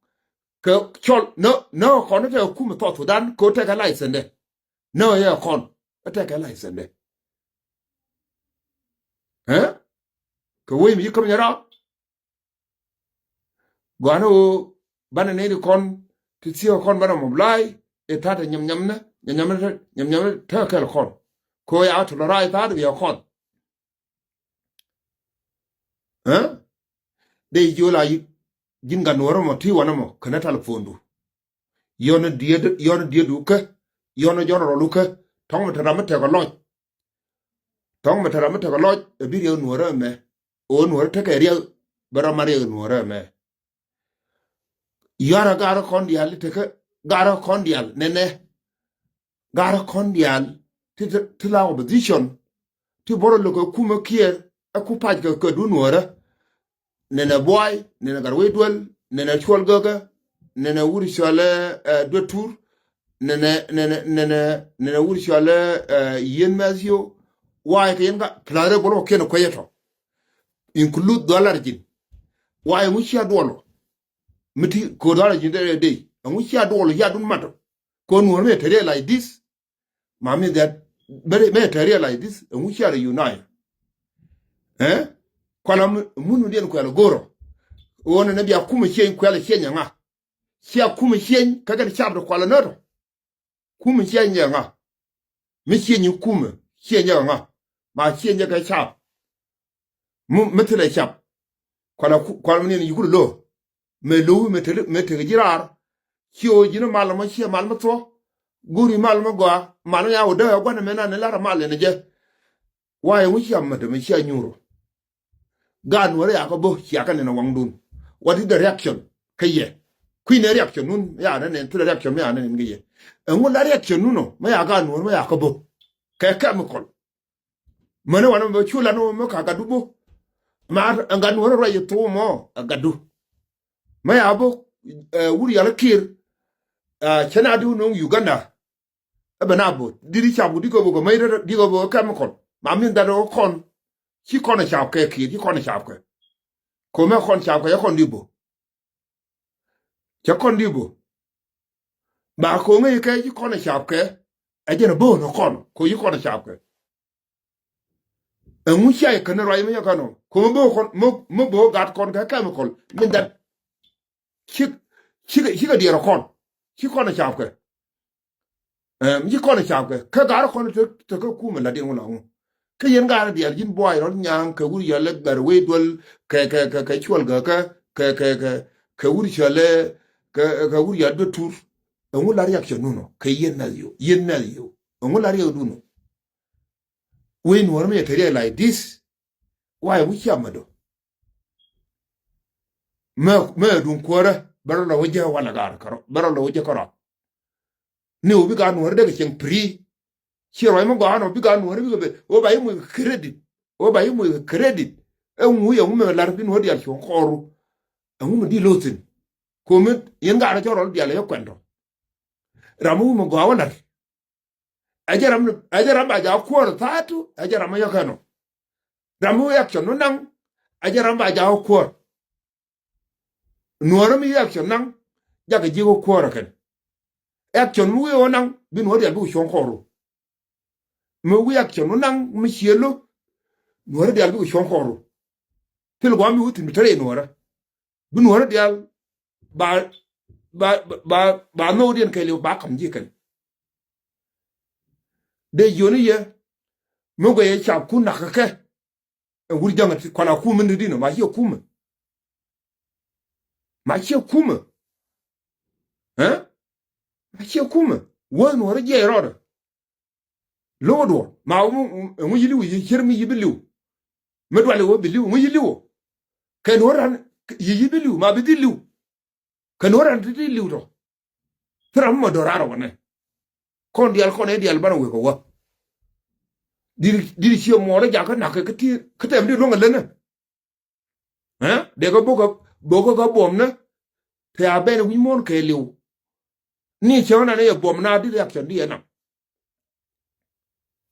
Kɛ cɔl nä nä kɔn tekɛ kum South Sudan kɛ tekɛ license dɛ. Nä yɛ kɔn tekɛ license dɛ. Ɛ kɛ wec mi ci käm nyɛ rap. Gɔanɛ ɣöö banɛ nɛy ti kɔn ti thiek kɔn banɛ mobilize. I̱ ta̱t ɛ nyam nyam nä nyam nyam nä nyam nyam nä te kɛl kɔn. Kɛ ɣöö ya tɔlɔrac ta̱t kɛ yɛ kɔn. Ɛ dee jiöl a ji̱n gat nuɔ̱ɔ̱rä mɔ ti wanɛ mɔ känɛ telephone du. Yɔn diet yɔn diet du kä yɔn jɔn rɔl du kä. Tɔŋ mi te ram mi tekɛ lɔc. Tɔŋ mi te ram mi tekɛ lɔc ɛ bi riɛk nuɔ̱ɔ̱rä ɛmɛ. Ɣöö nuɔ̱ɔ̱rä tekɛ riɛk bɛ ram ma riɛk nuɔ̱ɔ̱rä ɛmɛ. Yɔ̱a̱rä garä kɔn diaal ti tekä garä kɔn diaal nɛnɛ. Garä kɔn diaal ti ti la opposition. Ti bɔrɔ lo̱k ɛ kumä kiɛɛr ɛ ku pac kɛ kɛ duun wärä. Nɛnɛ buay nɛnɛ gat wec duel nɛnɛ cuɔl gäkä. Nɛnɛ wur cuɔl ɛ duet tur. Nɛnɛ nɛnɛ nɛnɛ nɛnɛ wur cuɔl ɛ yieen mɛth yo. Waay kɛ yɛn ka plarɛ bɔrɔ kiɛn ɛ kuecä tɔ. Include dhualar ji̱n. Waay ɛŋu cia duɔlɔ mi ti ko̱ dhualar ji̱n dee dee ɛŋu cia duɔlɔ cia dun matɔ. Ko̱ nuɔ̱ɔ̱r mi ɛ te realize this. Ma mi that beri mi ɛ te realize this ɛŋu cia reunite. Ɛ kuala munu diɛn kuɛl go̱rɔ. Ɣöö nɛ ni bia kumɛ cieny kuɛl cieny ɛŋa. Cia kumɛ cieny kä kɛn cap ti kuala nötɔ. Kumɛ cieny jɛ ŋa. Mi cieny kumɛ cieny jɛ ŋa. Ma cieny jɛ kɛ cap. Mi thilɛ cap. Kuala kuala mi ni yukul lo. Mɛ lo mi tek mi tek jirar. Cio jini mal mɔ cia mal mɔ thuɔ. Guri mal mɔ gɔa mal mɔ ya wä dee guan mɛ na ni lar mal ni jɛ. Wa yɛ ŋu cia mɛ dee mi cia nyuro. Gaat nuɔrä ya kä bo̱ cia kä nɛn a waŋdun. What is the reaction kä yɛ? Kui̱ nɛ reaction nun ya nɛ nɛn thilɛ reaction mi ya nɛ nɛn kä yɛ. Ɛŋu la reaction nun ɔ mɛ ya gaat nuɔrä mɛ ya kä bo̱. Kɛ chemical. Mäni wanɛ mɛ cu lan mɛ ka gatdu bo̱. Ma ɛn gat nuɔrä ruac yɛ thok mɔ ɛ gatdu. Mɛ ya bo̱ wur yal kiɛr. Cɛ na di wun no̱o̱ŋ Uganda. Ɛ bɛ na bo̱ di di cap ku di kɛ bo̱ kɛ mɛ di kɛ bo̱ kɛ chemical. Ma min that ɔ kɔn. Ci kɔn ɛ cap kɛ kiɛt ci kɔn ɛ cap kɛ. Ko̱mɛ kɔn cap kɛ cɛ kɔn di bo̱. Cɛ kɔn di bo̱. Ba ko̱ŋɛ kɛ ci kɔn ɛ cap kɛ. Ɛ jɛn ɛ bo̱ nɔ kɔn ko̱ ci kɔn ɛ cap kɛ. Ɛŋu cia yɛ kän ruac mi yɛ kän ɔ ko̱mɛ bo̱ kɔn mɛ bo̱ gat kɔn kɛ chemical min that. Cikɛ, cikɛ, cikɛ diɛɛr ɛ kɔn. Ci kɔn ɛ caapkɛ. Ɛm, ci kɔn ɛ caapkɛ. Kä gaar ɛ kɔn te, te kä kumɛ la diɛn wä la ŋu. Kä yɛn gaar ɛ diaal ji̱n buay rɔl nyaŋ kɛ wur yɔl ɛ gɛr wee duɔl kɛ, kɛ, kɛ, kɛ cuɔl gɛ kɛ, kɛ, kɛ, kɛ, kɛ wur cɔl ɛ, kɛ, kɛ wur yɔl duɔl tur. Ɛŋu la reaction nunɔ kɛ yɛn mɛth yo, yɛn mɛth yo. Ɛŋu la reaction nunɔ. Wee nuɔr mi yɛ te riɛk like this. Why ŋu cia mɛ do. Mɛ, mɛ duŋ kuɔrä bɛ rɔ lɔ wä jɛ wala gaar kärɔ bɛ rɔ lɔ wä jɛ kärɔ. Ni wä bi gaa nuɔrä dee kɛ cieŋ piri. Ci rɔy mɛ gɔaa nɔ bi gaa nuɔrä bi kɛ bɛ wä ba yi muc kɛ credit. Wä ba yi muc kɛ credit. Ɛ ŋu yɛ ŋu mɛ lar bi nuɔrä dial cuɔ̱ŋ kɔɔru. Ɛ ŋu mɛ di lo̱thin. Komi yɛn gaa rɔ cɔ rɔl dial yɛ kuɛn tɔ. Ram mi wä mɛ gɔaa wä lar. Ɛ jɛ ram, ɛ jɛ ram ba jaak kuäär thaatu, ɛ jɛ ram mi yɔ̱kɛ nɔ. Ram mi wä action wä naŋ, ɛ jɛ ram ba jaak kuäär. Nuɔ̱ɔ̱rä mi action naŋ, jakɛ ji̱ wä kuäär ɛ kɛn. Action mi wä naŋ, bi nuɔ̱ɔ̱rä dial bi wä cuɔ̱ŋ kɔɔru. Mi wä action wä naŋ, mi cie lo̱, nuɔ̱ɔ̱rä dial bi wä cuɔ̱ŋ kɔɔru. Thil gua̱a̱m mi wä thi̱n bi te rɛy nuɔ̱ɔ̱rä. Bi nuɔ̱ɔ̱rä diaal ba, ba, ba, ba nhɔkdiɛn kɛɛliw ba ka̱m ji̱ kɛn. Dee jiöni yɛ mi guɛy yɛ cap kun nakä kɛ. Ɛn wur jäŋä ti kuala kumä ni dinɔ ma ciɛ kumä. Ma ciɛ kumä. Ɛ? Ma ciɛ kumä. Wä nuɔ̱ɔ̱rä jiɛc rɔɔdɛ. Lo̱k duɔ̱ɔ̱r ma wä mi ŋu yi li̱w yi cier mi yi bi li̱w. Mi duali wä bi li̱w ŋu yi li̱w. Kɛ nuɔ̱ɔ̱r ran yi yi bi li̱w ma bi dhil li̱w. Kɛ nuɔ̱ɔ̱r ran ti dhil li̱w tɔ. Thi ram mi mɔ do̱raar ɔ wä nɛ. Kɔn diaal kɔn ɛ diaal banɛ wek ɔ wä. Diri, diri ciɛ muɔɔr ɛ jakä nak kɛ kä ti kä tɛm di luäŋ ɛ länä. Ɛ? Dee kä bokä, bokä kä buɔmnä. Te a ben wi̱c muɔ̱ɔ̱n kɛɛliw. Ni cäŋ nan yɛ buɔmnä di reaction di yɛ nam.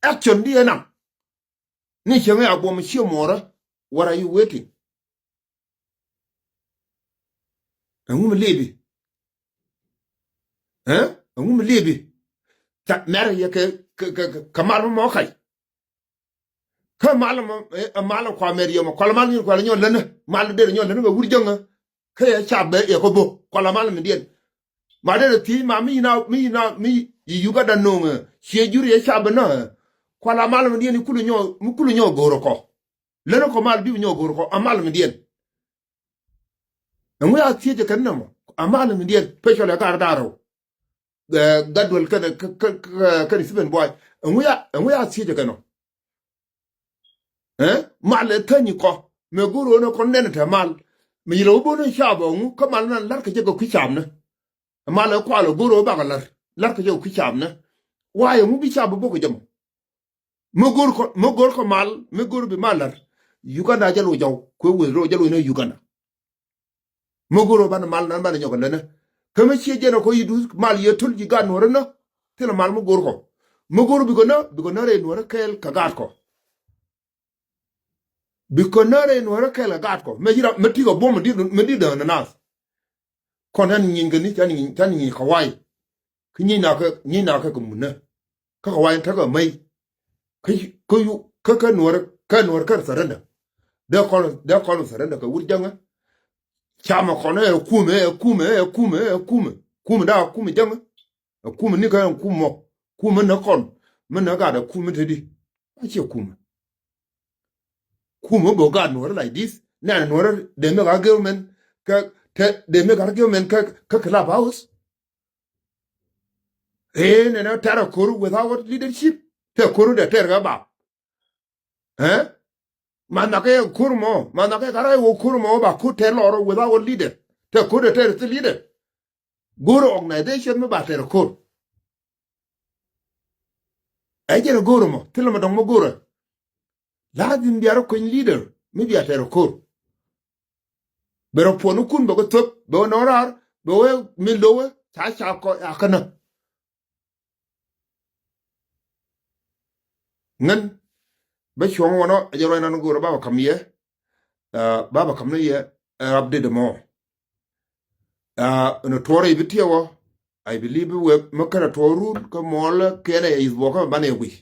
Action di yɛ nam. Ni cäŋ yɛ a buɔm ciɛ muɔɔrä. What are you waiting? Ɛŋu mi lipi? Ɛ? Ɛŋu mi lipi? Ca mɛr yɛ kɛ, kɛ, kɛ, kɛ mal mɔ kac. Kä mal mɔ, ɛ, mal kua mɛr yɛ mɔ kual mal nyin kual nyɔ länä mal der nyɔ länä mɛ wur jäŋä. Kä yɛ ca bɛ yɛ kɔ bok kual mal mi diɛn. Ma der thiec ma mi yina mi yina mi yi Uganda noŋ ɛ ciɛ jur yɛ ca bɛ nä. Kual mal mi diɛn mi kulu nyɔ mi kulu nyɔ go̱o̱r kɔ. Länä kɔ mal bi nyɔ go̱o̱r kɔ a mal mi diɛn. Ɛŋu ya thiec kɛn nɛ mɔ a mal mi diɛn pecɔl ɛ gar darɛw. Ɛ, gat duel kɛn kä, kä, kä, kɛn Stephen Buay. Ɛŋu ya, ɛŋu ya thiec kɛn ɔ. Ɛ? Mal ɛ thäny kɔ. Mɛ go̱r ɣän ɛ kɔn nɛn tɛ mal. Mɛ yilɛ wä bo̱n ɛ cap ɔ ŋu kä mal nan lar kɛ jɛ kɛ kui̱ capnä. Mal ɛ kual ɛ go̱r ɣä bakɛ lar. Lar kɛ jɛ kɛ kui̱ capnä. Wayɛ ŋu bi cap ɛ bok kɛ jɛ mɔ. Mi go̱r kɔ, mi go̱r kɔ mal, mi go̱r bi mal lar. Uganda jɛ lo jaw, kuɛ weth lo jɛ lo inɔ Uganda. Mi go̱r kɔ banɛ mal nan banɛ nyɔk länä. Kä mi ciɛ jɛn kɔ yi duth mal yɛ tul ji̱ gan nuɔrä nä. Thilɛ mal mi go̱r kɔ. Mi go̱r bikɔ nä, bikɔ nä rɛy nuɔrä kɛɛl kɛ gaat kɔ. Bikɔ nä rɛy nuɔrä kɛɛl kɛ gaat kɔ. Mi ji̱ ram, mi tikɔ buɔm mi dit, mi dit däŋ nä nath. Kɔn tɛn nyieny kɛ ni, tɛn nyieny, tɛn nyieny kɛ way. Kä nyieny nakä, nyieny nakä kɛ munä. Kä kɛ way tɛkɛ mäy. Kä, kä yu, kä, kä nuɔr, kä nuɔr kä surrender. Dee kɔn, dee kɔn surrender kɛ wur jäŋä. Camɛ kɔn ɛ kumɛ, ɛ kumɛ, ɛ kumɛ, ɛ kumɛ. Kumɛ daa kumɛ jäŋä. Ɛ kumɛ ni kä ɛ kumɛ mɔ. Kumɛ ni kɔn. Mi ni gat ɛ kumɛ te di. A ciɛ kumɛ. Kumɛ bä gat nuɔrä like this. Nɛn nuɔrä they make argument kä, te, they make argument kä, kä clubhouse. Ee, nɛnɛ tɛr a ko̱r without leadership. Tɛ ko̱r dɛ tɛr kɛ bap. Ɛ? Ma nhakɛ yɛ ko̱r mɔ, ma nhakɛ karɛ wä ko̱r mɔ ba ko̱r tɛr lɔr without leader. Tɛ ko̱r dɛ tɛr thi leader. Go̱r organization mi ba tɛr ko̱r. Ɛ jɛn go̱r mɔ, thilɛ mɔ dɔŋ mɔ go̱r. Lazim bia rɔ kueny leader mi bia tɛr ko̱r. Bɛ rɔ puɔn kun bɛ kɛ thop bɛ wä nɔŋ raar bɛ wä mi lowe ca ca kɔ a känä. Ŋän bä cuɔ̱ŋ wɔnɔ a jɛ ruac nan go̱o̱rä babä ka̱m yɛ. Babä ka̱m ni yɛ ɛ update mɔ. Ɛn tuɔɔr i̱ bi tiɛwä. I believe wek mi känɛ tuɔɔr run kä muɔlä kɛnɛ yɛ yith buɔkä banɛ yɛ guiy.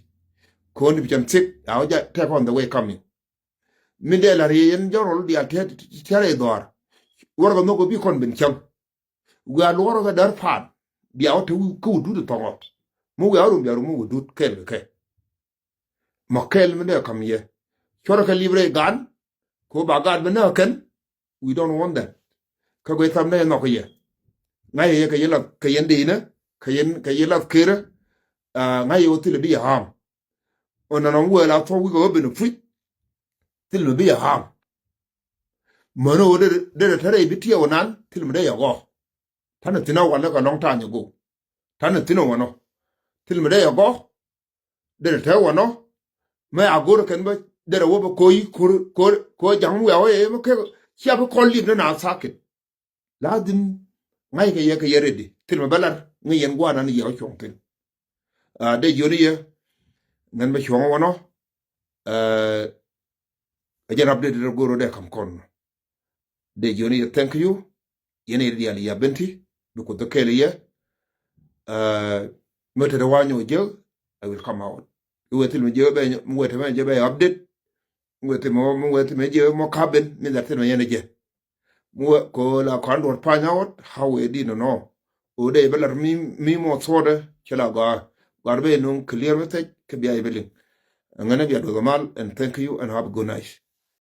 Ko̱n division six a wä jɛ tɛk on the way coming. Mi dee la̱r yɛ yɛn jɔrɔl diaal tiɛt tiɛt rɛy dhɔaar. Warɛgɛ nhök ɛ bi kɔn ben cäŋ. Wiaa luɔrä kɛ däär paan. Bia wä te wi̱i̱ kä wä dut ɛ thɔŋ ɣɔt. Mi wiaa rum bia rum mi wä dut kɛɛl kɛ kɛ. Ma kɛɛl mi dee kam yɛ. Cuɔrɛ kɛ lip rɛy gan. Ko ba gaat bi nääk kɛn. We don't want that. Kä guiy tham dee nhɔk kɛ yɛ. Ŋa̱c yɛ kɛ yɛ lath kɛ yɛn dee inä. Kɛ yɛn kɛ yɛ lath kerä. Ŋa̱c yɛ wä thil bi yɛ harm. Ɔ nɔnɔ wëë la thuɔ̱k wikɛ wä ben ɔ puc. Thil mi bi yɛ harm. Män ɔ wä derɛ derɛ tɛrɛ ibi tiɛɛw nan thil mi dee yɛ gɔɔ. Tanɛ thin a wanɛ kɛ lɔŋ ta̱a̱ nyɛ go̱o̱k. Tanɛ thin a wanɔ. Thil mi dee yɛ gɔɔ. Derɛ tɛɛ wanɔ. Mɛ a go̱rɛ kɛn bä derɛ wä bä ko̱o̱yi ko̱r ko̱r ko̱ ja̱ŋ wiaa wä yɛ mɛ kɛ. Cia bi kɔn lip ni naan thakin. Lazim ŋa̱ckɛ yɛ kɛ yɛ ready. Thil mɛ bä lar ŋäc yɛn gua̱a̱r nan yɛ wä cuɔ̱ŋ thin. Dee jiöni yɛ ŋän bä cuɔ̱ŋ wanɔ. Ɛ jɛn update rɛ go̱r rɔ dee kam kɔn. Dee jiöni yɛ thank you. Yɛn yɛ diaal yɛ benti bi kuth kɛɛl yɛ. Mɛ te te wa nyɔ jek, I will come out. Iwɛ thil mɛ jek bɛ mɛ wɛ te mɛ jek bɛ update. Mɛ wɛ te mɛ mɛ wɛ te mɛ jek mɔ kaben mi that thil mɛ yɛn jɛ. Mɛ wɛ ko la kɔn duɔt pany out how we di nɔ nɔ. O dee bɛ lat mi mi mɔ thɔɔdɛ cɛ la gɔaa. Gɔaa bɛ nuŋ clear message kɛ bia ibe liŋ. Ŋɛnɛ bia duɔth mal and thank you and have a good night.